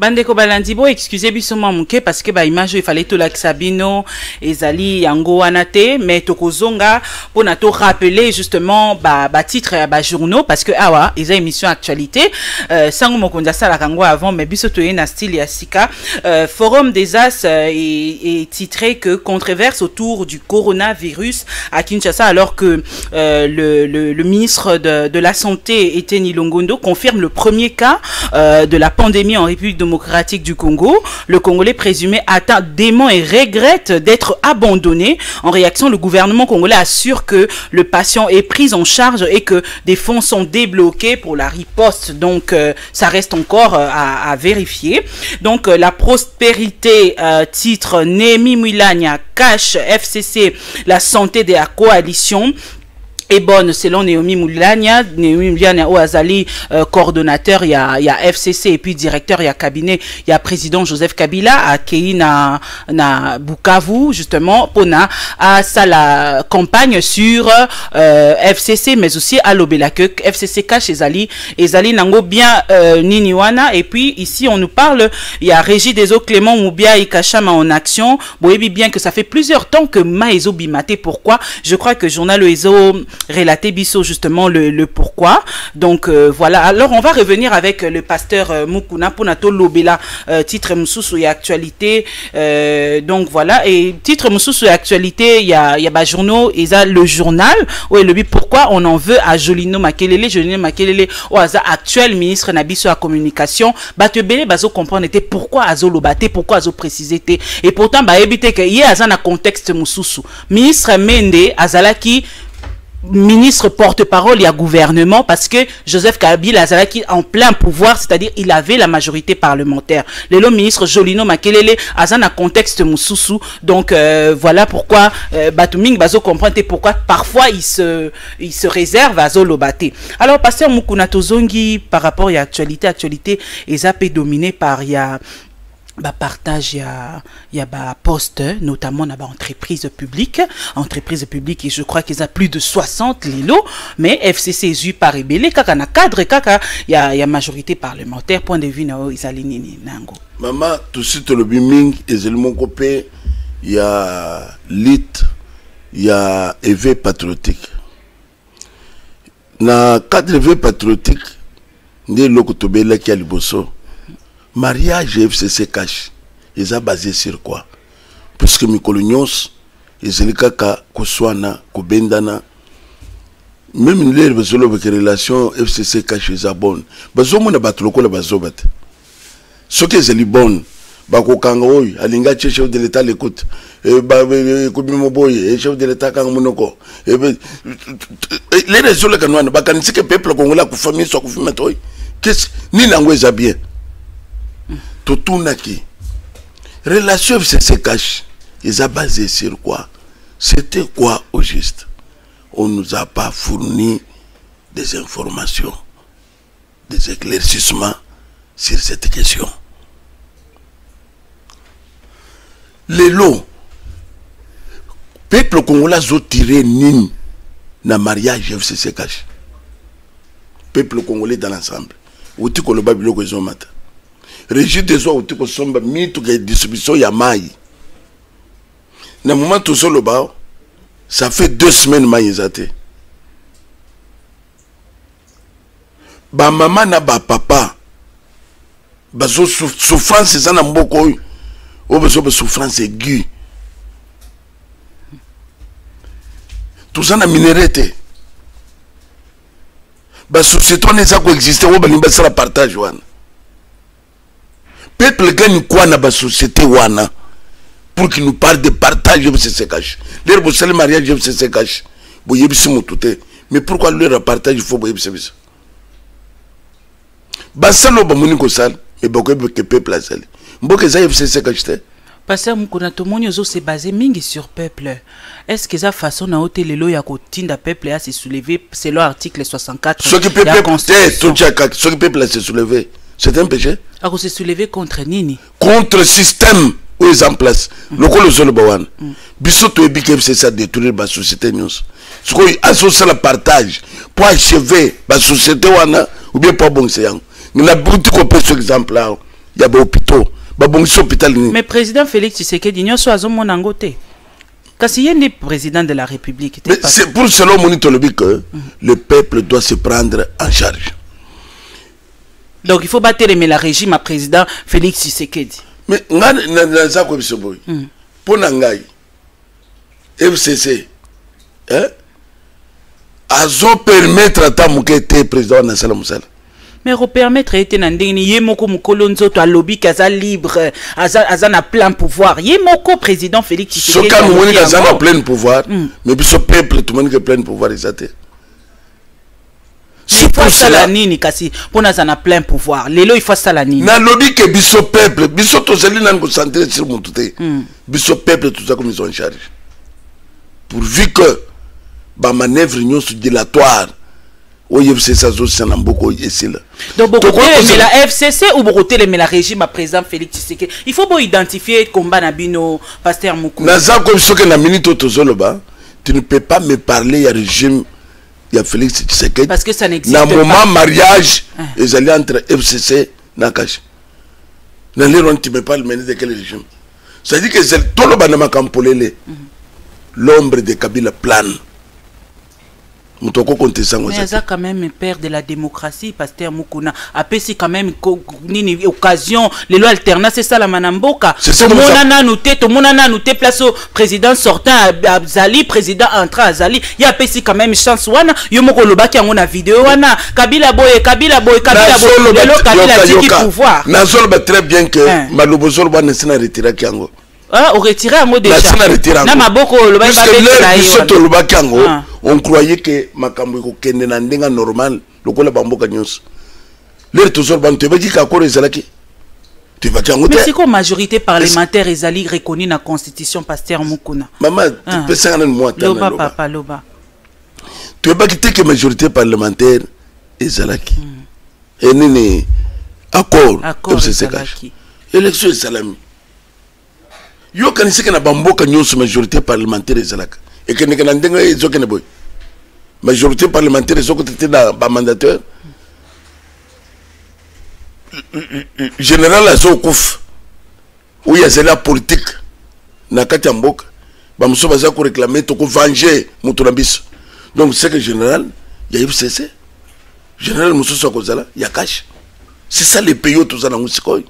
Bandeko balandi, bo excuse biso mwa moke parce que baimage oyo efale tolakisa bino ezali yango wana te, mais tokozonga mpona torappeler justement batitre ya bajournaux parce que awa eza émission actualité. Sango mokonzi asalaka yango avant, mais biso toye na style ya sika. Forum des As est titré que controverse autour du coronavirus à Kinshasa, alors que le ministre de la Santé, Eteni Longondo, confirme le premier cas de la pandémie en République démocratique du Congo. Le Congolais présumé atteint dément et regrette d'être abandonné. En réaction, le gouvernement congolais assure que le patient est pris en charge et que des fonds sont débloqués pour la riposte. Donc, ça reste encore à vérifier. Donc, la prospérité titre Néhémie Mwilanya, Cash, FCC, la santé de la coalition est bonne selon Néhémie Mwilanya. Néhémie Mwilanya oyo azali coordonnateur, il y a FCC et puis directeur, il y a cabinet, il y a président Joseph Kabila akei na Bukavu justement pona asala campagne sur FCC, mais aussi alobela que FCC Cash ezali ezali nango bien nini wana. Et puis ici on nous parle, il y a Régie des eaux, Clément Mubiayi Kashama en action. Boyebi bien que ça fait plusieurs temps que mayi ezobima te. Pourquoi? Je crois que journal ezo relaté biso justement le pourquoi. Donc voilà, alors on va revenir avec le pasteur Mukuna pona tolobela titre mususu ya actualité. Donc voilà, et titre mususu ya actualité il y a ba journaux, eza le journal où elobi pourquoi on en veut à Jolino Makelele. Jolino Makelele oyo aza actuel ministre na biso ya communication, bato ebele bazo comprendre te pourquoi azoloba te, pourquoi azo préciser te, et pourtant bayebi te ke ye aza na contexte mosusu. Ministre Mende azalaki ministre porte-parole ya gouvernement parce que Joseph Kabila azalaki en plein pouvoir, c'est-à-dire il avait la majorité parlementaire. Lelo ministre Jolino Makelele aza na contexte mususu. Donc voilà pourquoi bato mingi bazo comprendre pourquoi parfois il se réserve, azoloba te. Alors pasteur Mukuna, tozongi par rapport à actualité. Actualité eza pe dominé par ya ba partage ya ba poste, notamment na ba entreprise publique. Entreprise publique, et je crois qu'ils a plus de 60 lelo, mais FCC ezwi par ebele kaka na cadre kaka ya majorité parlementaire. Point de vue na oyo ezali nini nango? Mama, tosi tolobi mingi, ezali moko mpe ya lutte ya éveil patriotique. Na cadre éveil patriotique nde eloko tobelaki ya liboso, mariage FCC Cash eza basé sur quoi? Puisque mikolo nyonso ezali kaka koswana, kobendana. Même lere bazolobaka relation FCC Cash eza bonne, bazomona bato lokola bazoba te. Soki ezali bonne, bakokanga oyo alingi atie chef de l'État l'écoute, ekobima boye, chef de l'État akanga monoko. Lere ezoleka wana, bakanisi ke peuple congolais akufa miso, akufi matoi. Nini yango eza bien? Totunaki relation FCC Cash eza basé sur quoi? C'était quoi au juste? On nous a pas fourni. des informations, des éclaircissements sur cette question. Lelo peuple congolais azotire nini na mariage FCC cash? Peuple congolais dans l'ensemble outi koloba biloko ezomata, Régie des eaux outi kosomba mituka ya distribution ya mai. Na moment tozoloba, ça fait 2 semaines mai eza te. Bamama na bapapa bazo souffrance eza na mboka oyo, oyo bazo ba souffrance aiguë. Toza na minerai te. Basociété wana eza koexiste, oyo balingi basala partage wana, peuple gagne quoi na basociété wana pour qu'il nous parle de partage FCC cash? Lere bosali mariage FCC cash, boyebisi motu te. Mais pourquoi lere partage, il faut boyebisa biso? Basala oyo bamoni kosala, mais bakoyebi ke peuple azali, mboka eza FCC cash te. Pasteur Mukuna, tomoni ozose basé mingi sur peuple. Est ce que eza façon na yo te lelo ya kotinda peuple ya se soulever selon article 64 Soki ya peuple te Constitution? Totiaka soki peuple ase soulever, c'est un péché? Akose soulever contre nini? Contre système oyo eza en place. Lokola ozoloba wana, biso toyebi ke FCC adétruire basociété nyonso. Sikoyo azosala partage po achever basociété wana ou bien po abongisa yango? Nabuti kopesa exemple awa ya bahôpitaux. Babongisi hôpital nini? Mais président Félix Tshisekedi, nyonso azomona yango te, kasi ye nde président de la République te. Mais c'est pour cela, omoni, tolobi que le peuple doit se prendre en charge. Donc il faut batelemela régime ya président Félix Tshisekedi? Mais ngai naza koyebisa boye, mpo na ngai, FCC, eh, azopermettre ata moke te président wana asala mosala. Mais kopermettre ye te na ndenge nini? Ye moko mokolo nzoto alobi ke aza libre, aza na plein pouvoir, ye moko président Félix Tshisekedi. Soki amomoni alobi aza na yango. Plein pouvoir, mais biso peuple tomoni ke plein pouvoir eza te. Mais il faut asala nini kasi mpo naza na plein pouvoir lelo? Il faut asala nini? Nalobi ke biso peuple, biso tozali nani kocentrer sur motu te. Biso peuple toza komise en charge, pourvu que bamanœuvre nyonso dilatoire oyo FCC azosisa na mboka oyo esila. Donc bokotelemela FCC ou bokotelemela régime ya président Félix Tshisekedi? Il faut boidentifier combat na bino, pasteur Mukuna. Naza koyebi soki na minute oyo tozoloba, tu ne peux pas me parler ya régime ya Félix Tshisekedi. Parce que ça n'existe Na pas. Moment mariage ezali entre FCC na CACH, na lero wana, tu me parles maintenant de quel régime? C'est à dire que ezali toloba na makambo polele, l'ombre de Kabila plane. Moto akokontesa yango Mais eza te. Aza quand même père de la démocratie, pasteur Mukuna. Apesi quand même nini occasion lelo alternance esalama na mboka. C'est ça comme Tomona ça. nanu te, tomona nanu te place au président sortant azali, président entrant azali. Ye apesi quand même chance wana. Yo moko olobaki yango na video wana, Kabila boye, Kabila boye, Kabila boye. Nazoloba Lelo Kabila yoka, atiki yoka. pouvoir. Nazoloba très bien que Hein. maloba ozoloba wana, esi na retiraki yango. Ah, oretire yango déjà? Nasi na retire yango. Na maboko olobaki Puisque babetela l'heure ye biso wana. tolobaki yango, Ah. on croyait que makambo ekokende na ndenge normal lokola bamboka nyonso. Lere tozoloba, toyebaki kakoro ezalaki, toyebaki yango Mais te. sikoyo majorité parlementaire ezali reconnue na Constitution, pasteur Mukuna. Mama, Ah. pesanga nani mwa ata Loba. naloba. Papa, loba. Toyebaki te ke majorité parlementaire ezalaki enini, accord Accord FCC CACH. ezalaki. Élection esalami. Yokanisaki na bamboka nyonso majorité parlementaire ezalaka, ekendeke na ndenge ezokende boye. Majorité parlementaire ezokota te na bamandataire. Général azokufa oyo azali ya politique na kati ya mboka, bamosusu baza koréclamer tokovenger moto na biso. Donc c'est que général ya FCC, général mosusu akozala ya CACH. C'est ça le pays oyo toza nango sikoyo.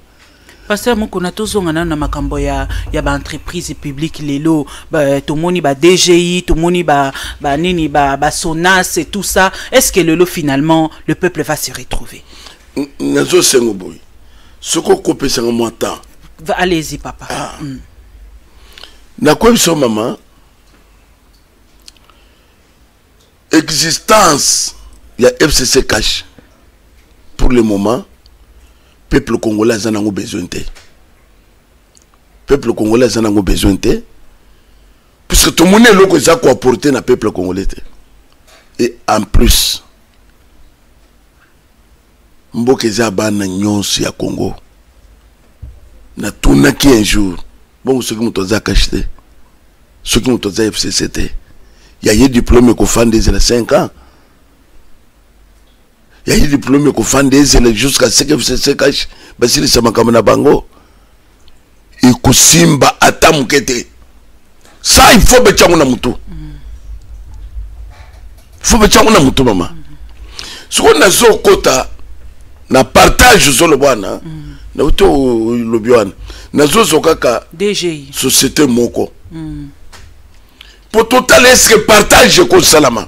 Pasteur Mokona, tozonga nano na makambo ya baentreprise publique. Lelo ba, tomoni ba DGI, tomoni ba nini, ba Sonas et tout ça. Est ce que lelo finalement le peuple va se retrouver? Nazosengo boye, soki okopesanga mwa temps. Allez-y, papa. Nakoyebi biso, mama, existence ya FCC CACH pour le moment, peuple congolais aza nango besoin te. Peuple congolais aza nango besoin te, puisque tomoni eloko eza koapporter na peuple congolais te. Et en plus Mboka eza bana nyonso ya Congo. Natunaki un jour, bongo soki moto aza cash te, soki moto aza FCC te, ya ye diplôme ekofanda ezela 5 ans, ya ye diplôme ekofanda ezela jusqu'à ce que FCC cash basilisa makambo na bango, ekosimba ata moke te. Ça il faut betyango na motu, il faut betyango na motu mama. Sikoyo nazokota na partage ozoloba wana, nauti olobi wana, nazozwa kaka DGI société moko po totala eske partage ekosalama.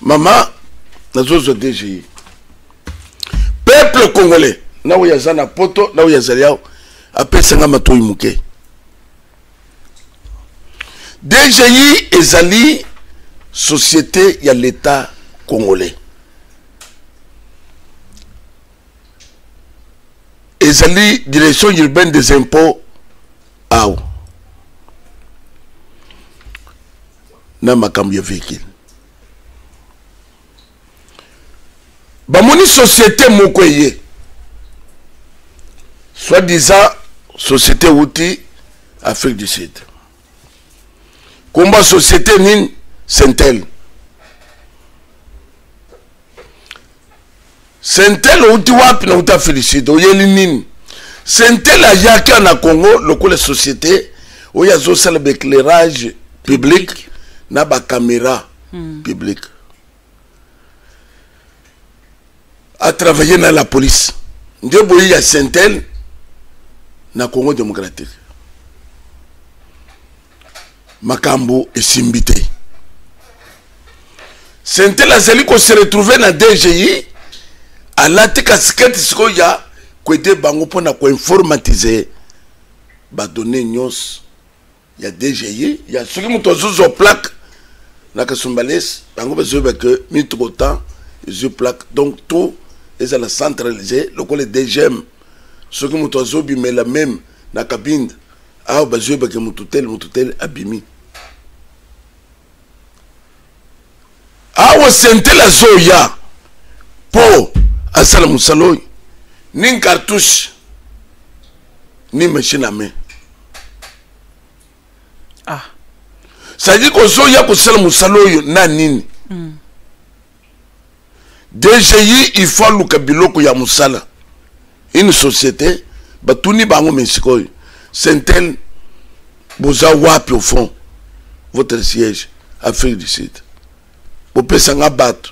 Mama, nazozwa DGI, peuple congolais na oyo aza na poto na oyo azali awa apesanga matoi moke. DGI ezali société ya l'État congolais, ezali direction urbaine des impôts awa na makambo ya véhicule. Bamoni société moko eye soi-disant société euti Afrique du Sud, komba société nini, Sentel. Sentel outi wapi? Na uti Afrique du Sud. Oyeli nini? Sentel ayaki na Congo lokola société oyo azosala baéclairage public na bacaméra publique, a travaillé na la police. Nde boyi ya Sentel na Congo démocratique, makambo esimbi te. Sentel azali ko se retrouver na DGI, alati casquette sikoyo ya koede bango mpona koinformatize badonne nyonso ya DGI, ya soki moto azozwa plaque na Kasumbalesi, bango bazoyeba ke mituko temps ezwi plaque, donc tout ezala centralisé lokola DGM. Soki moto azobimela meme na Kabinda awa, bazoyeba ke moto tel, moto tel abimi awa. Sentel azoya mpo asala mosala oyo, ni cartouche ni machine à main. C'est-à-dire kozoya kosala mosala oyo na nini? DGI il faut aluka biloko ya mosala. Une société batuni bango, mais sikoyo Sentel boza wapi? Au fond votre siège Afrique du Sud. Bopesanga bato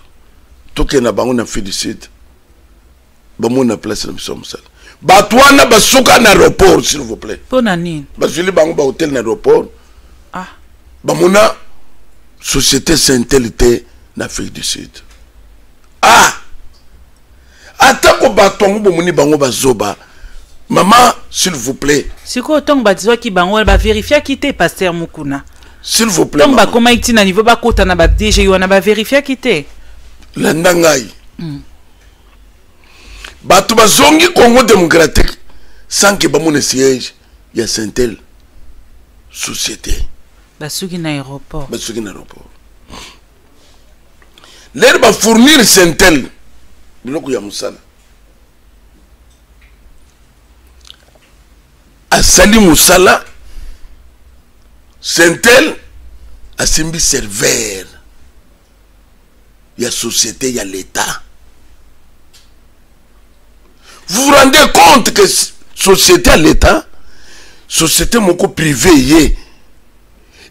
tokende na bango na Afrique du Sud, bamona place na biso ya mosala. Bato wana basuka na aéroport, s'il vous plaît. Mpo na nini? Bazwili bango bahotel na aéroport. Bamona société Sentel te na Afrique du Sud. Atako bato yango bomoni bango bazoba, mama, s'il vous plaît. Sikoyo ntongo bazwaki bango wana, bavérifiaki te, pasteur Mukuna? S'il vous plaît. Ntongo bakomaki ntina niveau bakota na ba DGI wana, bavérifiaki te? Landa ngai. Bato bazongi Congo démocratique sans ke bamona siège ya Sentel société. Basuki na aéroport. Basuki na aéroport. Lere bafournir Sentel biloko ya mosala, asali mosala. Sentel asimbi serveur ya société ya l'État. Vous vous rendez compte que société ya l'État, société moko privé ye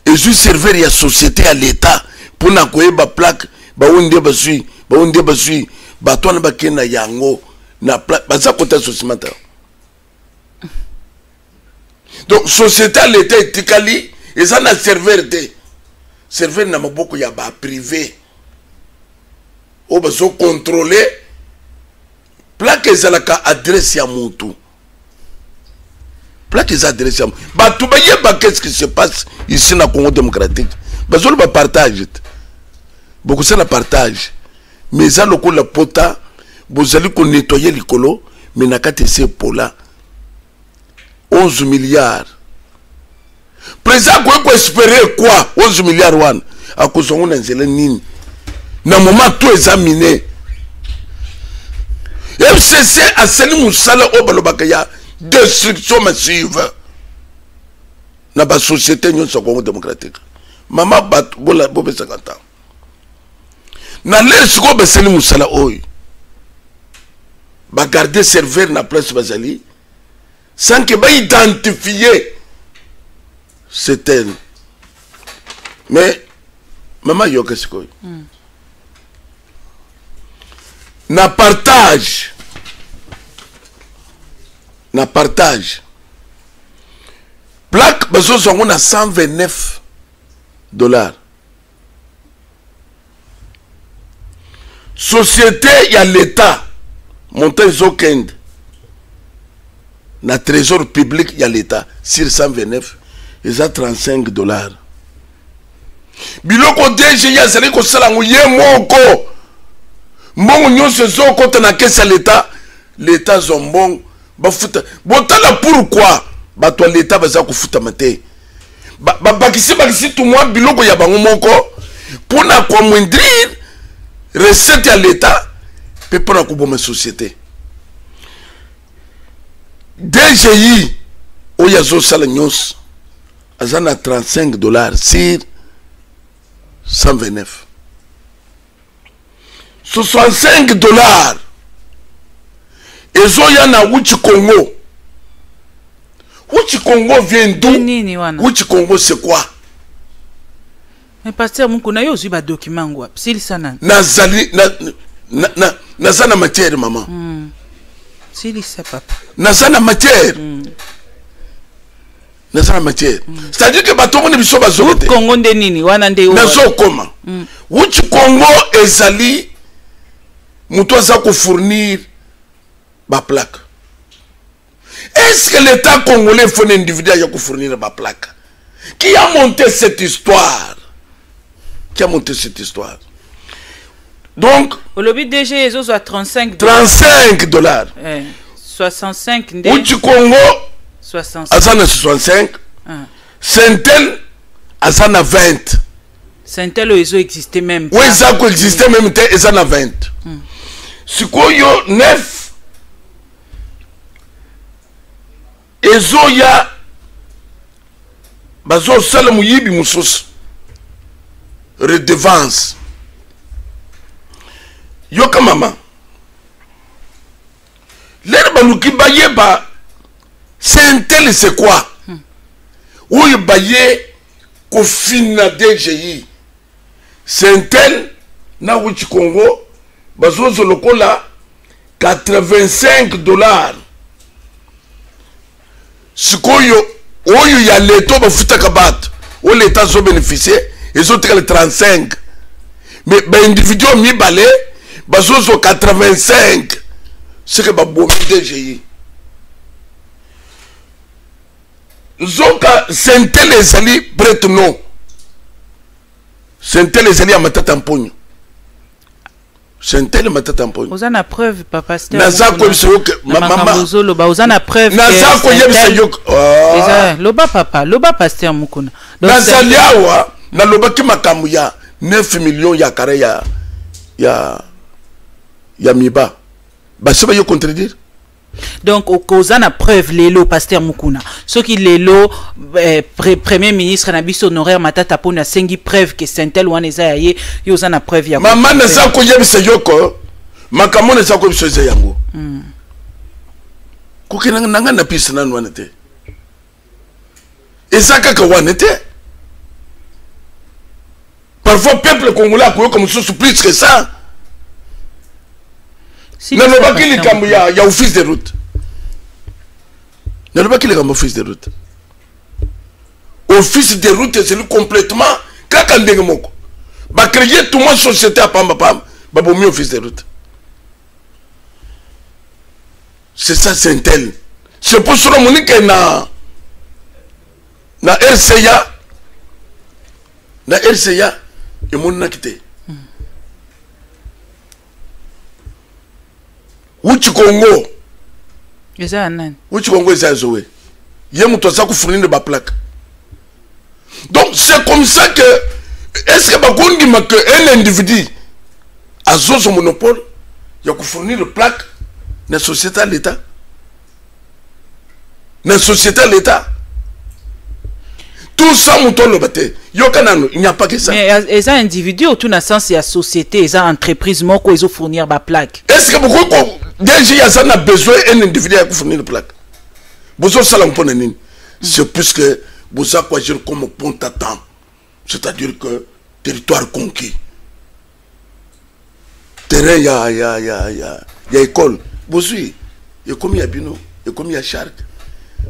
ezwi serveur ya société ya l'État mpona koyeba plaque, baoyo nde bazwi, baoyo nde bazwi, bato wana bakende na yango na plaque, baza kota sosimata. Donc société ya l'État etikali eza na serveur te, serveur na maboko ya baprivé oyo bazocontrôle plaque. Ezalaka adresse ya motu, plaque eza adresse ya motu. Bato bayeba qu'est-ce qui se passe ici na Congo démocratique. Bazoloba partage te, bokosala partage, mais eza lokola pota bozali konettoyer likolo, mais na kati ese epola. 11 milliards, président akoki koespérer quoi? 11 milliards wana akozwa ngo na nzela nini na moment to eza mine? FCC asali mosala oyo balobaka ya destruction massive na basociété nyonso ya Congo démocratique. Mama, bato bopesaka ntango na lere. Sikoyo basali mosala oyo, bagarde serveur na place bazali sans que baidentifie c'est elle. Mais mama, yoka sikoyo. Na partage plaque, bazozwa yango na 129 $. Société ya l'État, montant ezokende na trésor public ya l'État sur 129 eza 35 $. Biloko DGI azali kosala yango ye moko, mbongo nyonso ezokɔta na caisse ya l'État. L'État azwa mbongo, bafuta. Botala pourquoi bato ya l'État baza kofutama te. Babakisi bakisi tumwa biloko ya bango moko mpona koamoindrir recette ya l'État mpe mpona koboma société. DGI oyo azosala nyonso aza na 35 $ sur 129. 65 $ ezoya na Wuchi Congo. Wuchi Congo vient d'où? Nini wana? Wuchi Congo, c'est quoi? Mais pasteur Mukuna, yo ozwi badocument yango wapi? Silisa nani? Nazali naza na matière, mama. Silisa, papa. Naza na matière. Naza na matière, c'est-à-dire que bato omoni biso bazongo te. Congo nde nini wana nde oyo? Nazokoma. Wuchi Congo ezali moto aza kofournir baplaque. Est-ce que l'État congolais faut un individu aya kofournir baplaque? Qui a monté cette histoire? Qui a monté cette histoire? Donc Olobi DG ezozwa 35. 35 $. Eh, 65 nde. Wuchi Congo 65. aza na 65. Ah. Sentel aza na 20. Sentel oyo ezoexiste même. Oyo eza koexiste même te, eza na 20. Sikoyo 9 ezoya, bazosala moyibi mosusu, redevance. Yoka mama, lere baluki bayeba Sentel c'est quoi, oyo baye kofina DGI. Sentel na Wuchi Congo bazozwa lokola 85 $. Sikoyo oyo ya leta bafutaka bato, oyo leta azobénéficie, ezotikala 35, mais baindividu mibale bazozwa 85. Seke babomi DGI. Nzoka Sentel ezali prête-nom. Sentel ezali ya Matata Mponyo. Sentel, Matata Mponyo. Oza na preuve, papa pasteur? Naza koyebisa yo ke Na makambo ozoloba, oza na preuve? Naza koyebisa yo. Eza loba, papa, loba, pasteur Mukuna. Nazali awa, nalobaki makambo ya 9 millions ya carré ya miba, basi bayo contredire. Donc okoza na preuve lelo, pasteur Mukuna, soki lelo premier ministre na biso honoraire Matata Mponi asengi preuve ke Sentel wana eza ya ye, yo oza na preuve ya? Mama, naza koyebisa yo ko makambo naza koyebisa eza yango. Kokende na ngai na piste nanu wana te, eza kaka wana te. Parfois peuple congolais akoyoka mosusu plus que ça. Nalobaki likambo ya office de route, nalobaki likambo office de route. Office de route ezali complètement kaka ndenge moko, bacréer tumwa société ya pambapamba, babomi office de route. C'est ça Sentel. C'est pour cela omoni ke na RCA emonanaki te. Wuti Congo. Eza ya nani? Wuti Congo eza ya Zoe, ye moto aza kofournir baplaque. Donc c'est comme ça que est ce que bakondima que un individu azozwa monopole ya kofournir plaque? Na société ya l'État, na société ya l'État, tout ça moto oloba te. Yoka nano, il n'y a pas que ça. Mais eza individu otu na sens ya société, eza entreprise moko ezofournir baplaque. Est ce que bokoki DG aza na besoin un individu ya kofournir plaque? Bozosala mpo na nini? C'est puisque boza koagir comme pont à temps, c'est-à-dire que territoire conquis, terrain ya école bozwi, ekomi ya bino, ekomi ya charte.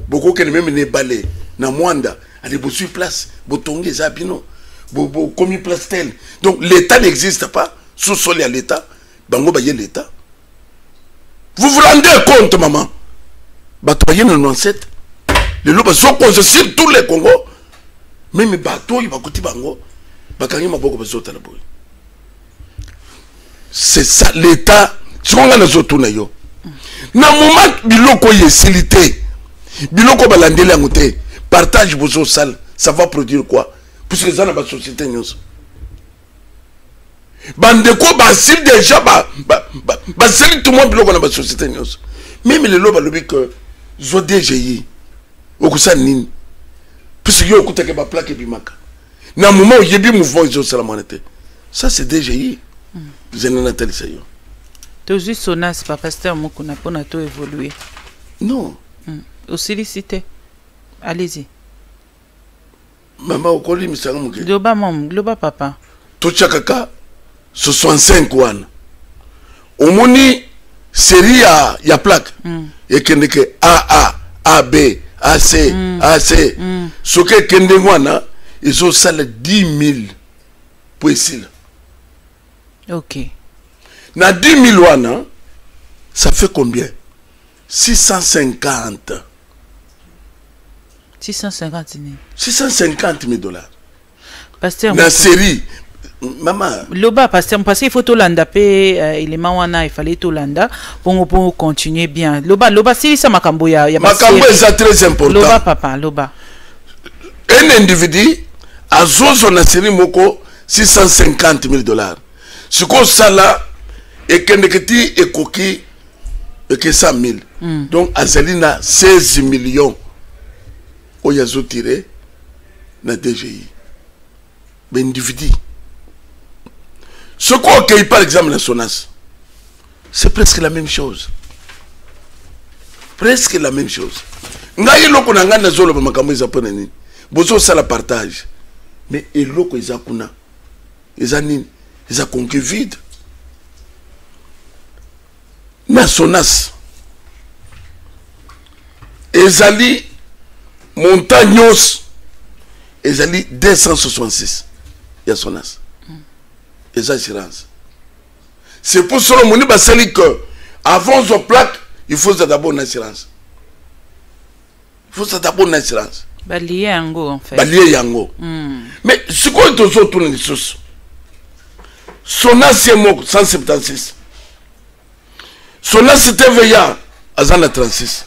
Bokokende même na ebale na Mwanda, ale bozwi place, botongi, eza bino, bokomi place tel. Donc l'État n'existe pas. Sous-sol ya l'État, bango baye l'État. Vous vous rendez compte, maman? Bato baye na 97, lelo bazokonza sur tous les Congo. Même bato oyo bakuti bango bakangi maboko, bazotala boye. C'est ça l'État. Siko nga nazotuna yo, na moment biloko oyo esili te, biloko balandeli yango te, partage bozosala, ça va produire quoi? Puisque eza na basociété nyonso, bandeko basili déjà, basali tumwa biloko na basociété nyonso. Même lelo balobi que zwa DGI, okosala nini? Puisque yo okutaki baplaque ebimaka na moment oyebi mouvement ezosala mwana te. Ça, c'est DGI. Zena natalisa yo. Tozwi Sonas pa pasteur Mokuna mpona to évoluer. Non. Osilisi te, allez-y. Mama, okolimisanga moke. Loba mom, loba papa. Totya kaka 65 wana. Omoni série ya plaque ekendeke aa, ab, ac, ac. Soki ekende wana, ezosala 10 000 po esila. Na 10 000 wana, ça fait combien? 650. 650 nini? 650 000 dollars. Pasteur. Na série, mama. Loba, pasteur, parce qu'il faut tolanda mpe élément wana, il fallait tolanda bongo po continuer bien. Loba, loba, silisa makambo ya makambo eza très important. Loba papa, loba. Un individu azozwa na série moko 650 000 dollars. Sikoyo osala, ekendeke ti ekoki eke 100 000. Donc azali na 16 millions oyo azotire na DGI, baindividu. Soki okei par exemple na Sonas, c'est presque la même chose, presque la même chose. Ngai eloko na ngai nazoloba, makambo eza mpo na nini bozosala partage? Mais eloko eza kuna eza nini? Eza coquille vide. Na Sonas ezali montant nyonso ezali 266 ya Sonas, eza assurance. C'est pour cela omoni basali que avant ozwa plaque, il faut ozwa d'abord une assurance, il faut ozwa d'abord une assurance. Balie yango en fait. Balie yango. Mais sikoyo tozotuna lisusu, Sonas ye moko 176, Sonas TVA aza na 36,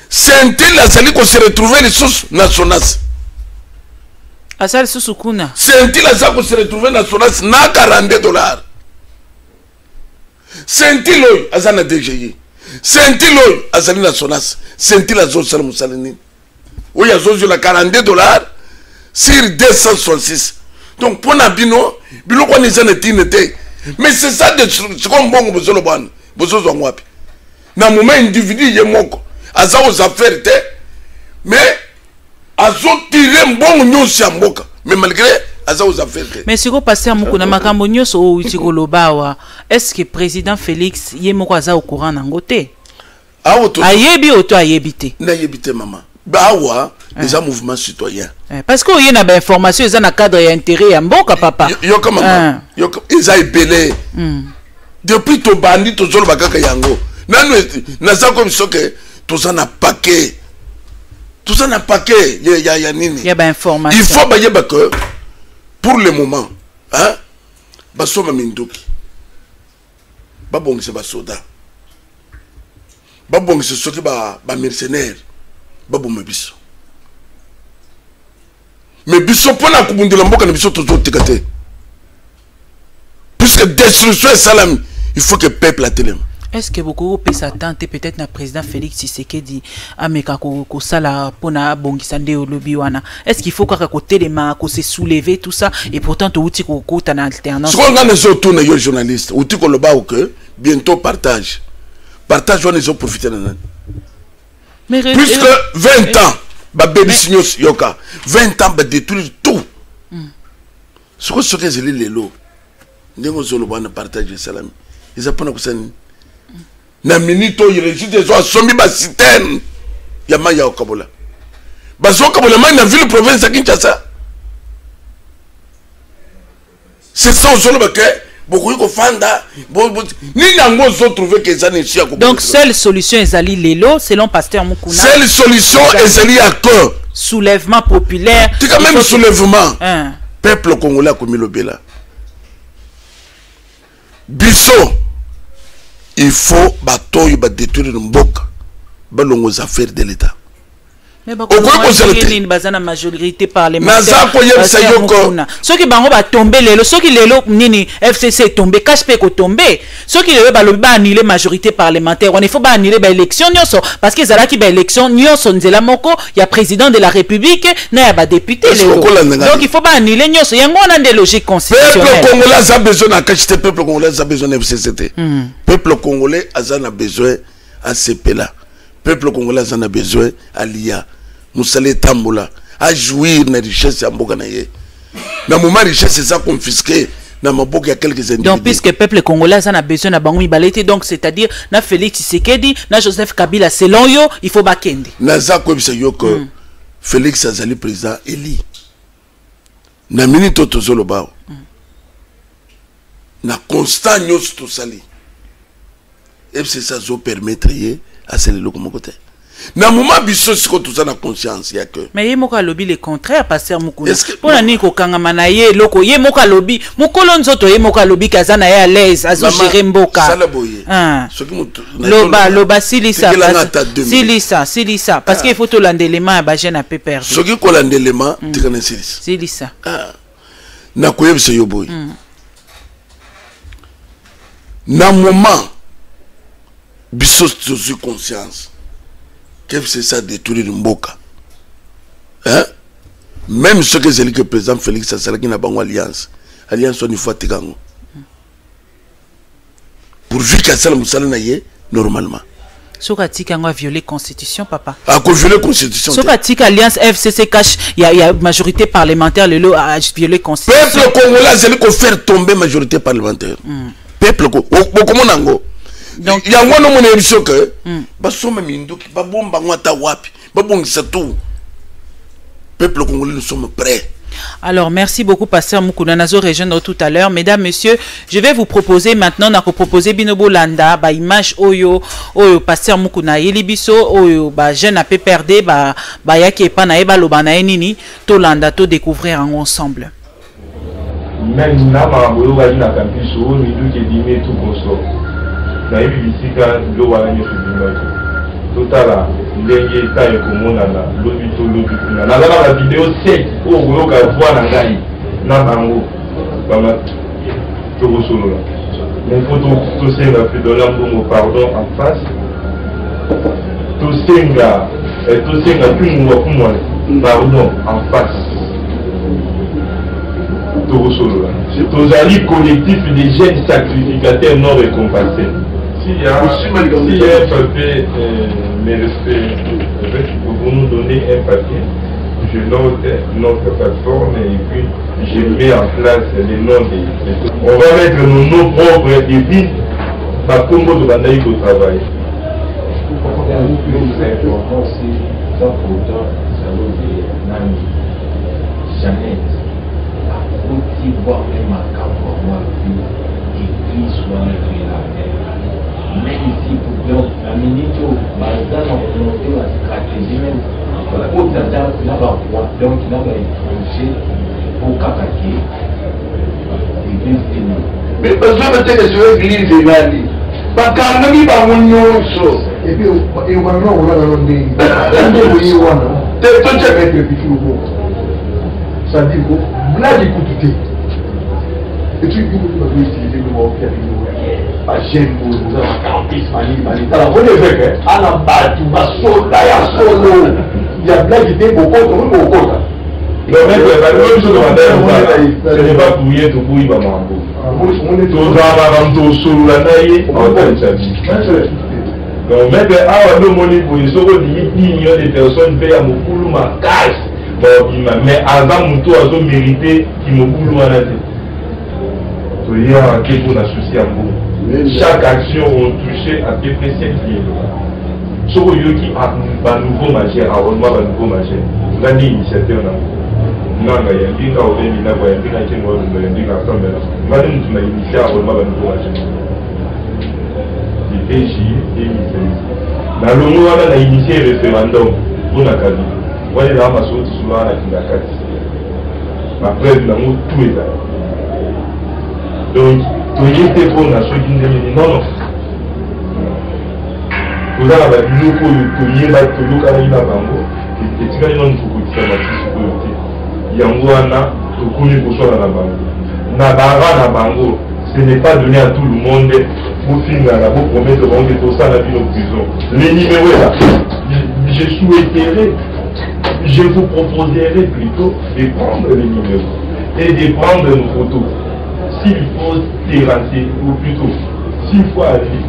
Sentel azali kose retrouver lisusu na Sonas. Aza lisusu kuna. Sentil aza kose retrouver na Sonas na 42 dollars. Sentil oyo aza na DGI, Sentil oyo azali na Sonas, Sentil azosala mosala nini oyo azozwela 42 dollars sur 266? Donc mpo na bino, biloko wana eza na ntina te. Mais c'est ça de sikoyo mbongo bozoloba wana, bozozwa ngo wapi? Na moment individu ye moko aza aux affaires te, mais azotire mbongo nyonso ya mboka, mais malgré aza aux affaires te. Mais sikoyo, pasteur Mokuna, makambo nyonso oyo outi koloba awa, est ce que président Félix ye moko aza au courant nango te? Awa Ayebi oyo to ayebi te? Nayebi te, mama. Awa eza mouvement citoyen. Parce que oye na bainformation eza na cadre ya intérêt ya mboka, papa. Yoka mama, yoka, eza ebele. Depuis tobandi, tozoloba kaka yango. Nanu naza komi soke toza na paquet, toza na paquet ya nini? Ya bainformation. Il faut bayeba que pour le moment, hein, basomba minduki, babongisa basoda, babongisa soki bamercenaire baboma biso. Mais biso, mpona kobundela mboka na biso, tozotika te, puisque destruction esalami. Il faut que peuple atelema. Est-ce que bokoki kopesa temps te peut-être na président Félix Tshisekedi ameka kosala mpona abongisa nde olobi wana? Est-ce qu'il faut kaka kotelema, kose soulever, tout ça? Et pourtant touti kokota na alternance. Sikoyo ngai nazotuna yo journaliste, outi koloba ke bientôt partage. Partage wana ezoprofite na nani? Mais puisque 20 ans babebisi nyonso, yoka, 20 ans badétruire tout. Sikoyo soki ezali lelo ndenge ozoloba wana, partage esalami, eza mpona kosala nini? Na minute oyo Régide ezo asombi baciternes ya mai ya kokabola, bazokabola mai na ville province ya Kinshasa. C'est ça ozoloba ke bokoki kofanda nini yango ozotrouve ke eza na esi ya Donc seule solution ezali lelo, selon pasteur Mukuna? Seule solution ezali ya ke soulèvement populaire. Tika même soulèvement. Peuple congolais akomi lobela biso, il faut bato oyo badétruire mboka balongoza affaire de l'État. Okoki kozala te. Baza na majorité parlementaire. Naza koyebisa yo ko Soki bango batombe lelo, soki lelo nini, FCC etombe, CACH mpe ekotombe. Soki lelo balobi baannule majorité parlementaire wana, il faut baannule baélection nyonso, parce que ezalaki baélection nyonso nzela moko ya président de la République na ya badéputé lelo. Donc il faut baannule nyonso yango wana, nde logique constitutionnelle. Peuple congolais aza besoin na CACH te, peuple congolais aza besoin na FCC te. Peuple congolais aza na besoin asepela, peuple congolais aza na besoin alia, mosala etambola, ajouir na richesse ya mboka na ye. Na moment richesse eza confisqué na maboko ya quelques individus. Donc puisque peuple congolais aza na besoin na bango mibale te, donc c'est-à-dire na Félix Tshisekedi na Joseph Kabila, selon yo, il faut bakende? Naza koyebisa yo ke Félix azali président élu. Na minute oyo tozoloba awa, na constat nyonso tosali, FCC azopermettre ye asala eloko moko te. Na moment biso sikoyo toza na conscience ya ke Mais ye moko alobi le contraire, pasteur Mukuna. Mpo na nini kokangama na ye eloko? Ye moko alobi, mokolo nzoto, ye moko alobi ke aza na ye à l'aise, azogere mboka. Sala boye. Soki moto Loba, loba, silisa, silisa, silisa, parce que il faut tolanda élément ya bajeune ya PPRD. Soki kolanda élément, tika na silisa. Silisa. Nakoyebisa yo boye, na moment biso tozwi conscience ke FCC adétruire mboka, hein? Même soki ezali ke président Félix asalaki na bango alliance, alliance wana ifo atika yango pourvu ke asala mosala na ye normalement. Soki atika yango, aviole constitution, papa. Akoviole constitution? Soki atika alliance FCC CACH ya majorité parlementaire lelo, aviole constitution. Peuple congolais azali kofaire tomber majorité parlementaire. Peuple bokomona yango, yango wana omona yebi ke basomba minduki, babomba yango ata wapi, babongisa tout. Peuple congolais, nous sommes prêts. Alors, merci beaucoup, Pasteur Mukuna. Nazo rejoindre tout à l'heure. Mesdames, Messieurs, je vais vous proposer maintenant, nako proposer bino bolanda, ba image oyo, oyo Pasteur Mukuna ayeli biso, oyo, ba jeune a PPRD, ba, ba yaki epa na ye, baloba na ye nini, to landa, to découvrir ensemble. Même na makambo oyo oyokaki na campus oyo, minduki ebimi etu consort, nayebi bisika biloko wana nyonso ebimaki. Totala ndenge ta ekomonana lobi to lobi kuna. Naza na bavideo 7 oyo koyoka voix na ngai na bango bama tokosolola. Mais faut tosenga Fridolin Mbongo pardon en face, tosenga Kyungu wa Kumwanza pardon en face. Tokosolola, tozali collectif des jeunes sacrificateurs non récompensés. S'il y a un papier, mes respects, vous nous donnez un papier, je note notre plateforme et puis je mets en place les noms des. On va mettre nos noms propres et puis bakombo tobandaki kotravailler. Plus important, c'est sans pourtant salon de nani Jeannette akoti voir même makambo yango, alobi église wana ekelaka même ici. Donc na minute oyo baza na komonte ba stratégie, même bakota ata na baroi, donc na baétranger, po kaka ke église eni. Mais bazoba te ke soki église elali, bakangami bango nyonso. Eyokana na kolala no ndenge nde boye wana. Te, totia. Maître Pifi Loboko, c'est-à-dire ko blague kutu te. Et puis bino bazoutilize biloko. baopia bino bajeune boye boza na campus banini banini tala moni évêque ana bato basoda ya solo ya blage te bokota omi bokota. Ce n'est pas pour rien toboyi bamambo tozalaka moto osolola na ye aotalisa biso. Donc maître awa nde omoni boye, soki olingi 10 millions de personnes mpe ya mobulu makasi baobima, mais aza moto azomérite kimobulu wana te. Toyaka te mpona souci ya mbongo. Chaque action on touche à peu près 7 millions. Soki oyoki banouveau majeur, enrôlement banouveau majeur, nga nde initiateur nango. Nanga ya mbinga obendi ndako ya mbinga kengo walumba ya mbinga ensemble, nga nde motu na initie enrôlement banouveau majeur depuis juillet 2016. Nalongo wana na initie référendum mpona Kabila wana, ezala masolo tosolo wana na kinga kati, bapreuve nango tout ezala. Donc toye te mpona soki ndenge nini, non non, toza na babiloko oyo toyeba, toyokanaki na bango, etikali nanu kokokisa masusu oyo te. Yango wana tokomi koswana na bango na bara na bango. Ce n'est pas donné à tout le monde. Bofingana, bopromettre bango ke tosala bino prison. Les numéros est là. Je souhaiterais, je vous proposerai plutôt de prendre les numéros et de prendre nos photos s'il faut terrasser, ou plutôt s'il faut aller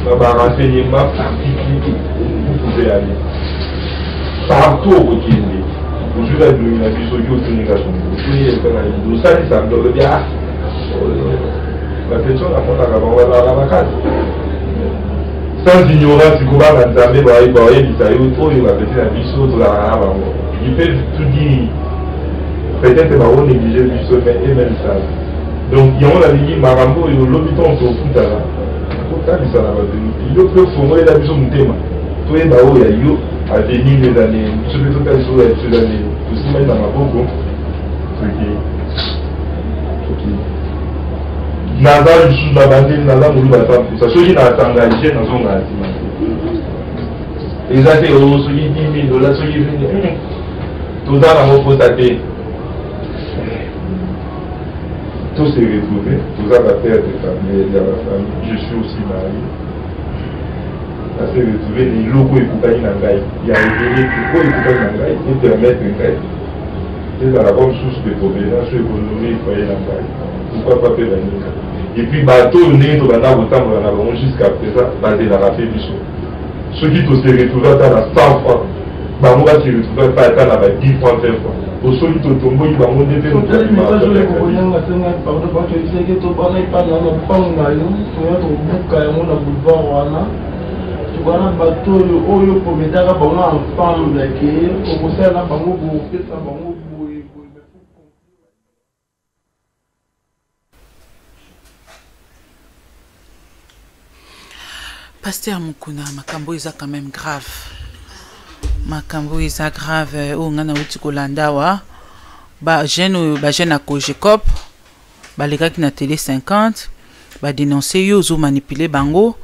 dans un renseignement particulier. Vous pouvez aller partout okokende, ozwi bilongi na biso, soki otunika songo, otuni epe na osalisa olobi: ah, bapension namonaka bango bazalaka makasi sans ignorance, kobanga Nzambe, bayebisa yo oyo bapeti na biso tozalaka na bango. Ils peuvent tout dire, peut-être bango néglige biso, mais eux-mêmes savent. Donc yango nalingi makambo oyo olobi, ntongo tokutana, kotalisa na bato, yo mpe ofongolela biso motema, toyeba oyo ya yo avenir eza ndenge, biso mpe totalisa oyo ya biso eza ndenge. Tosimbani na maboko, tokei tokei. Naza lisusu na bandeli, naza moluba ata mposa soki nasengage, nazonga nsima te. Eza te oyo soki 10 000 dollars, soki 20, toza nango mposa te. To se retrouver, toza bapère de famille ya bafamille, je suis aussi marié. Na se retrouver na eloko ekokani na ngai ya ebele te, oyo ekokani na ngai epermettre ngai ezala comme source de provenance oyo ekonourrir foyer na ngai, pourquoi pas mpe baninga. Et puis bato oyo ndenge tobanda kotambola na bango jusqu'à présent, bazelaka mpe biso. Soki tose retrouve ata na 100 francs, bango base retrouve mpe ata na ba 10 francs, 20 francs, po soki totomboki bango nde mpe moto abimaka. Pardon, bato oyebisaki tobana epai na lopango na yo, toya tobuka yango na boulevard wana. Tokana bato oyo oyo prometaka bango ensemble ke okosala na bango, bopesa bango boye boye. Pasteur Mukuna, makambo eza quand même grave, makambo eza grave. Oyo ngai nauti kolanda awa, bajeune oyo, bajeune ya Cogecop balekaki na télé 50, badénonce yo ozomanipule bango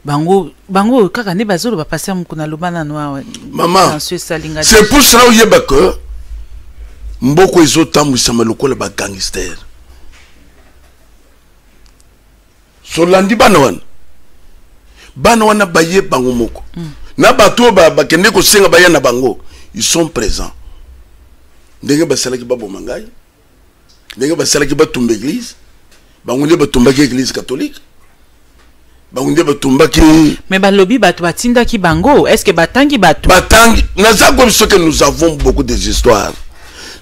bango bango kaka nde bazoloba. Pasteur Mukuna, aloba nano awa. Mama, c'est pour cela oyeba que mboko ezotambwisama lokola bagangster. Solandi bana wana, bana wana baye bango moko. Na bato oyo bakende kosenga baya na bango, ils sont présents. Ndenge basalaki baboma ngai, ndenge basalaki batumba église, bango nde batumbaki église catholique, bango nde batumbaki. Mais balobi bato batindaki bango, est ce que batangi bato? Batangi. Naza koyebi soki nous avons beaucoup des histoires,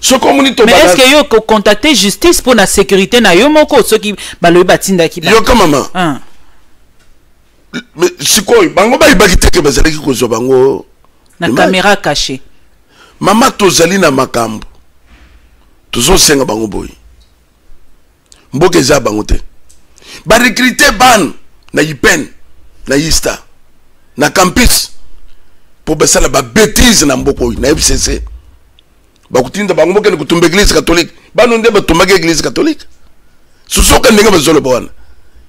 soki omoni. Mais est ce que yo kocontacte justice mpo na sécurité na yo moko, soki balobi batindaki? Yoka mama, mais sikoyo bango bayebaki te ke bazalaki kozwa bango na caméra cachée. Mama, tozali na makambo tozosenga bango boye. Mboka eza ya bango te. Barecrute bana na IPN, na ISTA, na campus mpo basala babêtises na mboka oyo. Na FCC bakotinda bango bokende kotumba église catholique. Bano nde batumbaki église catholique. Sosoka ndenge bazoloba wana,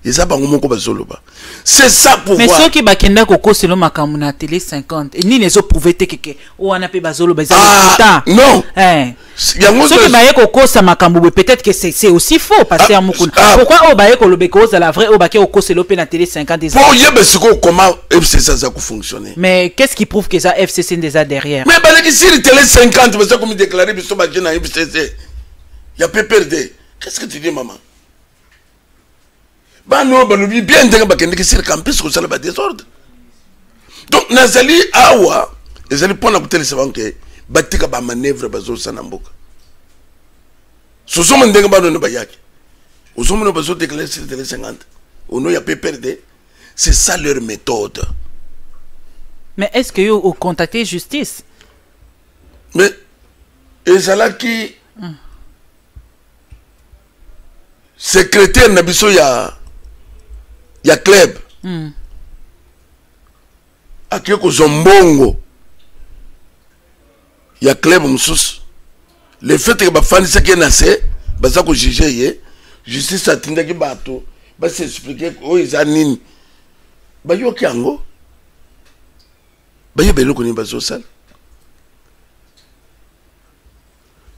eza bango moko bazoloba. C'est ça pouvoir. Mais soki bakenda kokosela makambo na télé 50 et nini ezoprouve te keke oyo wana mpe bazoloba eza Ah, lokuta. non. Eh. Yango Soki baye kokosa makambo boye, peut-être que c'est aussi faux, pasteur Mukuna. Pourquoi oyo baye koloba ekozala vrai, oyo bake kokosela mpe na télé 50 eza? Mpo oyeba sikoyo comment FCC aza kofonctionner. Mais qu'est-ce qui prouve que eza FCC nde eza derrière? Mais baleki siri télé 50, baza komidéclare biso baje na FCC ya PPRD. Qu'est-ce que tu dis, mama? Bana oyo balobi bien ndenge bakendeki sur campus kosala badésordre. Donc nazali awa ezali mpona kotelisa bango ke batika bamanœuvre bazosala na mboka. Sozomona ndenge bana oyo bayaki, ozomona bazodéclare sur télé 50 au nom ya PPRD. C'est ça leur méthode. Mais est-ce que yo ocontacter justice? Mais ezalaki secrétaire na biso ya club akei kozwa mbongo ya club mosusu. Le fait ke bafandisaki ye na se, baza kojuge ye, justice atindaki bato bas'expliquer oyo eza nini. Bayoki yango, bayeba eloko nini bazosala.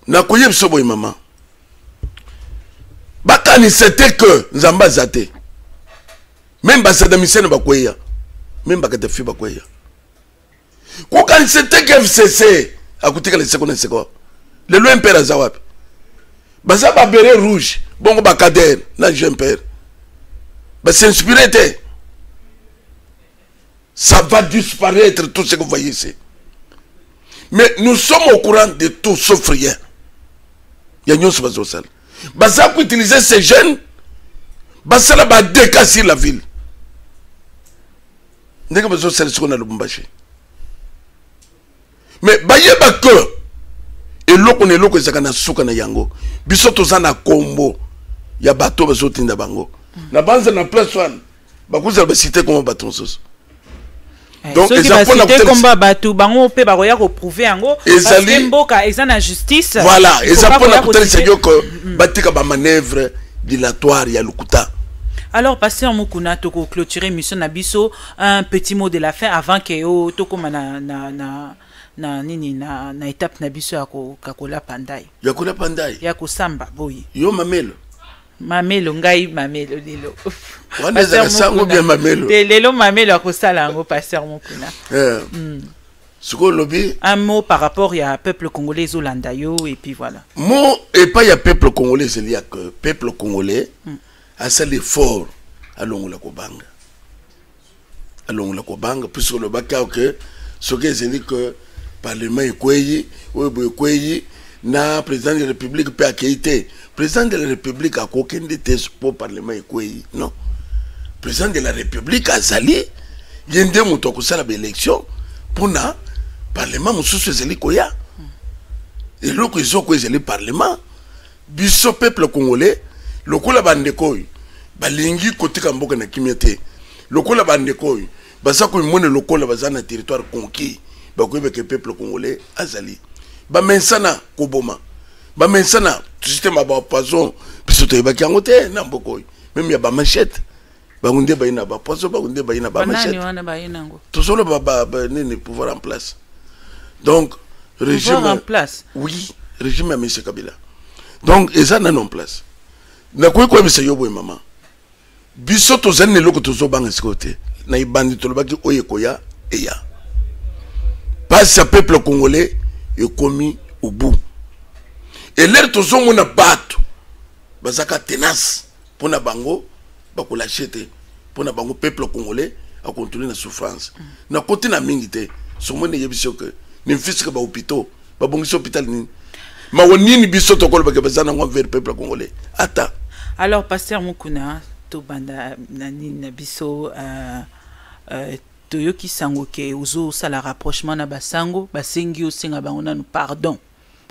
Nakoyebi biso boye, mama, bakanisa te ke Nzambe aza te. Même baSaddam Hussein bakweya, même baKadhafi bakweya. Kokanisa te ke FCC akotikala eseko na eseko. Lelo MPR aza wapi? Baza babérets rouge bongo, bacadre na GMPR bas'inspire te. Ça va disparaître, tout ce que vous voyez ici. Mais nous sommes au courant de tout sauf rien ya nyonso bazosala. Baza koutiliser ces jeunes, basala badégâts sur la ville ndenge bazosala sikoyo na Lubumbashi. Mais bayeba ke eloko na eloko ezalaka na suka na yango. Biso toza na kombo ya bato bazotinda bango na banza na place wana, bakozala basite kombo bato mosusu. Donc soki basite kombo bato bango mpe bakoya koprouver yango. Ezali mboka eza na justice. Voilà, eza mpona kotalisa yo ke batika bamanœuvre dilatoire ya lokuta. Alors, pasteur Mukuna, toko clôturer mission na biso, un petit mot de la fin avant que o tokoma na nini na étape na biso ya ko kakolapa ndai. Ya kolapa ndai. Ya kosamba boye. Yo mamelo. Mamelo, ngai mamelo lelo. Wana ezaka sango bien mamelo. Te, lelo mamelo akosala yango, pasteur Mukuna. Sikoyo olobi. Un mot par rapport ya peuple congolais ezolanda yo et puis voilà. Mot epai ya peuple congolais ezali ya ke peuple congolais asali effort, alongola kobanga, alongola kobanga, puisque olobaki awa ke soki ezali ke parlement ekweyi, oyo boye ekweyi na président de la République mpe akei te. Président de la République akokende te mpo parlement ekweyi? Non, président de la République azali ye nde moto akosala baélection mpona parlement mosusu ezali koya. Eloko ezoko ezali parlement. Biso peuple congolais, lokola bandeko oyo balingi kotika mboka na kimia te, lokola bandeko oyo baza komimona lokola baza na territoire conquis, bakoyebaka peuple congolais azali bamesana koboma, bamesana système ya bapoison. Biso toyebaki yango te na mboka oyo, même ya bamachette. Bango nde bayi na bapoison, bango nde bayi na bamachette. Tozoloba nini? Pouvoir en place. Donc régime en place. Oui, régime ya monsieur Kabila. Donc eza nano en place. Nakoki koyebisa yo boye, mama, biso tozali na eloko tozobanga sikoyo te. Na ebandi tolobaki oyo ekoya eya. Pasi ya peuple congolais ekomi au bout. Elere tozomona bato bazaka tenace mpona bango bakolâcher te. Mpona bango peuple congolais akontinue na souffrance. Nakoti na mingi te. Somoni eyebisi yo ke ne fût-ce que bahôpitaux babongisi, hôpital nini, mawa nini biso tokolobaka baza nango envers peuple congolais ata. Alors, pasteur Mukuna, tobanda na nini na biso. Toyoki sango ke ozosala rapprochement na basango, basengi osenga bango nanu pardon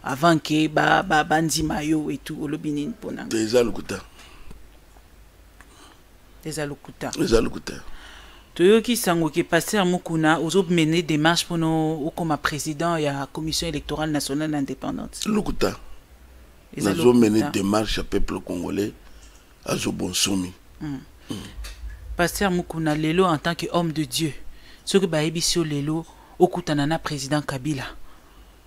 avant ke bandima ba yo et tout. Olobi nini mpona? Eza lokuta. Eza lokuta? Eza lokuta. Toyoki sango ke pasteur Mukuna ozomene démarche mpona okoma président ya Commission électorale nationale indépendante. Lokuta. Nazomene démarche ya peuple congolais azobonsomi. Pasteur Mukuna, lelo en tant que homme de Dieu, soki bayebisi yo lelo okutana na président Kabila,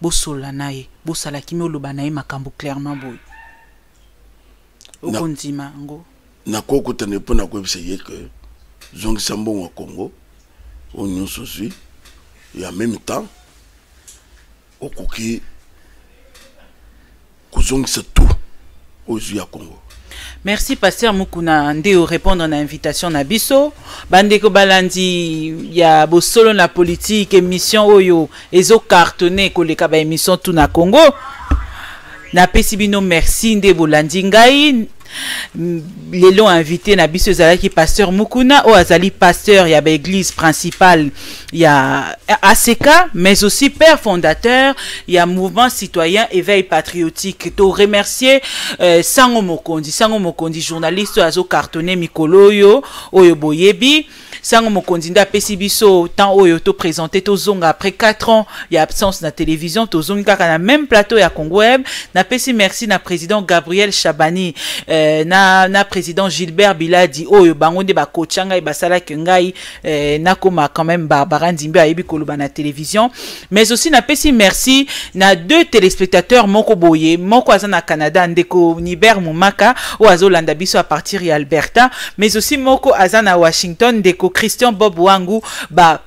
bosolola na ye, bosala kimi, oloba na ye makambo clairement boye, okondima yango? Nakokutana mpo na koyebisa ye ke zongisa mbongo ya Congo oyo nyonso ozwi, et en même temps okoki kozongisa tout oyo ozwi ya Congo. Merci, pasteur Mukuna, nde répondre na invitation na biso. Bandeko balandi ya Bosolo na politique, émission oyo ezo cartonner koleka ba émission tout na Congo, napesi bino merci nde bolandi ngai lelo. Invité na biso ezalaki pasteur Mukuna, oyo azali pasteur ya baéglise principale ya ACK, mais aussi père fondateur ya mouvement citoyen Éveil patriotique. To remercier Sango Mokonzi, Sango Mokonzi journaliste oyo azocartonner mikolo oyo, oyo boyebi. Sango Mokonzi nde apesi biso temps oyo toprésente, tozonga après 4 ans ya absence na télévision. Tozongi kaka na même plateau ya Congo Web. Napesi merci na président Gabriel Chabani, na président Gilbert Biladi, oyo bango nde bakotia ngai, basalaki ngai nakoma quand même Barbara Ndimbe ayebi koloba na télévision. Mais aussi napesi merci na deux téléspectateurs moko boye: moko aza na Canada, ndeko Niber Mumaka, oyo azolanda biso à partir ya Alberta, mais aussi moko aza na Washington, ndeko Christian Bob Wangu, ba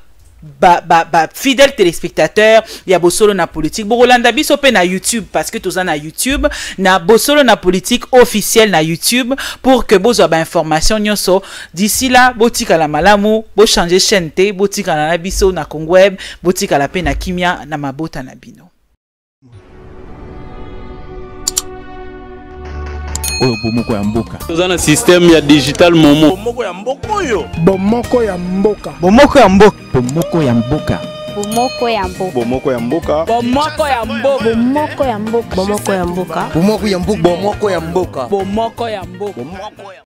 fidèle téléspectateur ya Bosolo na politique. Bokolanda biso mpe na YouTube, parce que toza na YouTube, na Bosolo na politique officielle na YouTube, pour que bozwa bainformation nyonso. D'ici là, botikala malamu, bochange chaîne te, botikala na biso na Congo Web, botikala mpe na kimia na mabota na bino. Oyo bomoko ya mboka. Toza na système ya digital momo. Bomoko ya mboka oyo. Bomoko ya mboka. Bomoko ya mboka. Bomoko ya mboka. Bomoko ya mboka. Bomoko ya mboka. Bomoko ya mboka. Bomoko ya mboka. Bomoko ya mboka. Bomoko ya mboka. Bomoko ya mboka. Bomoko ya mboka. Bomoko ya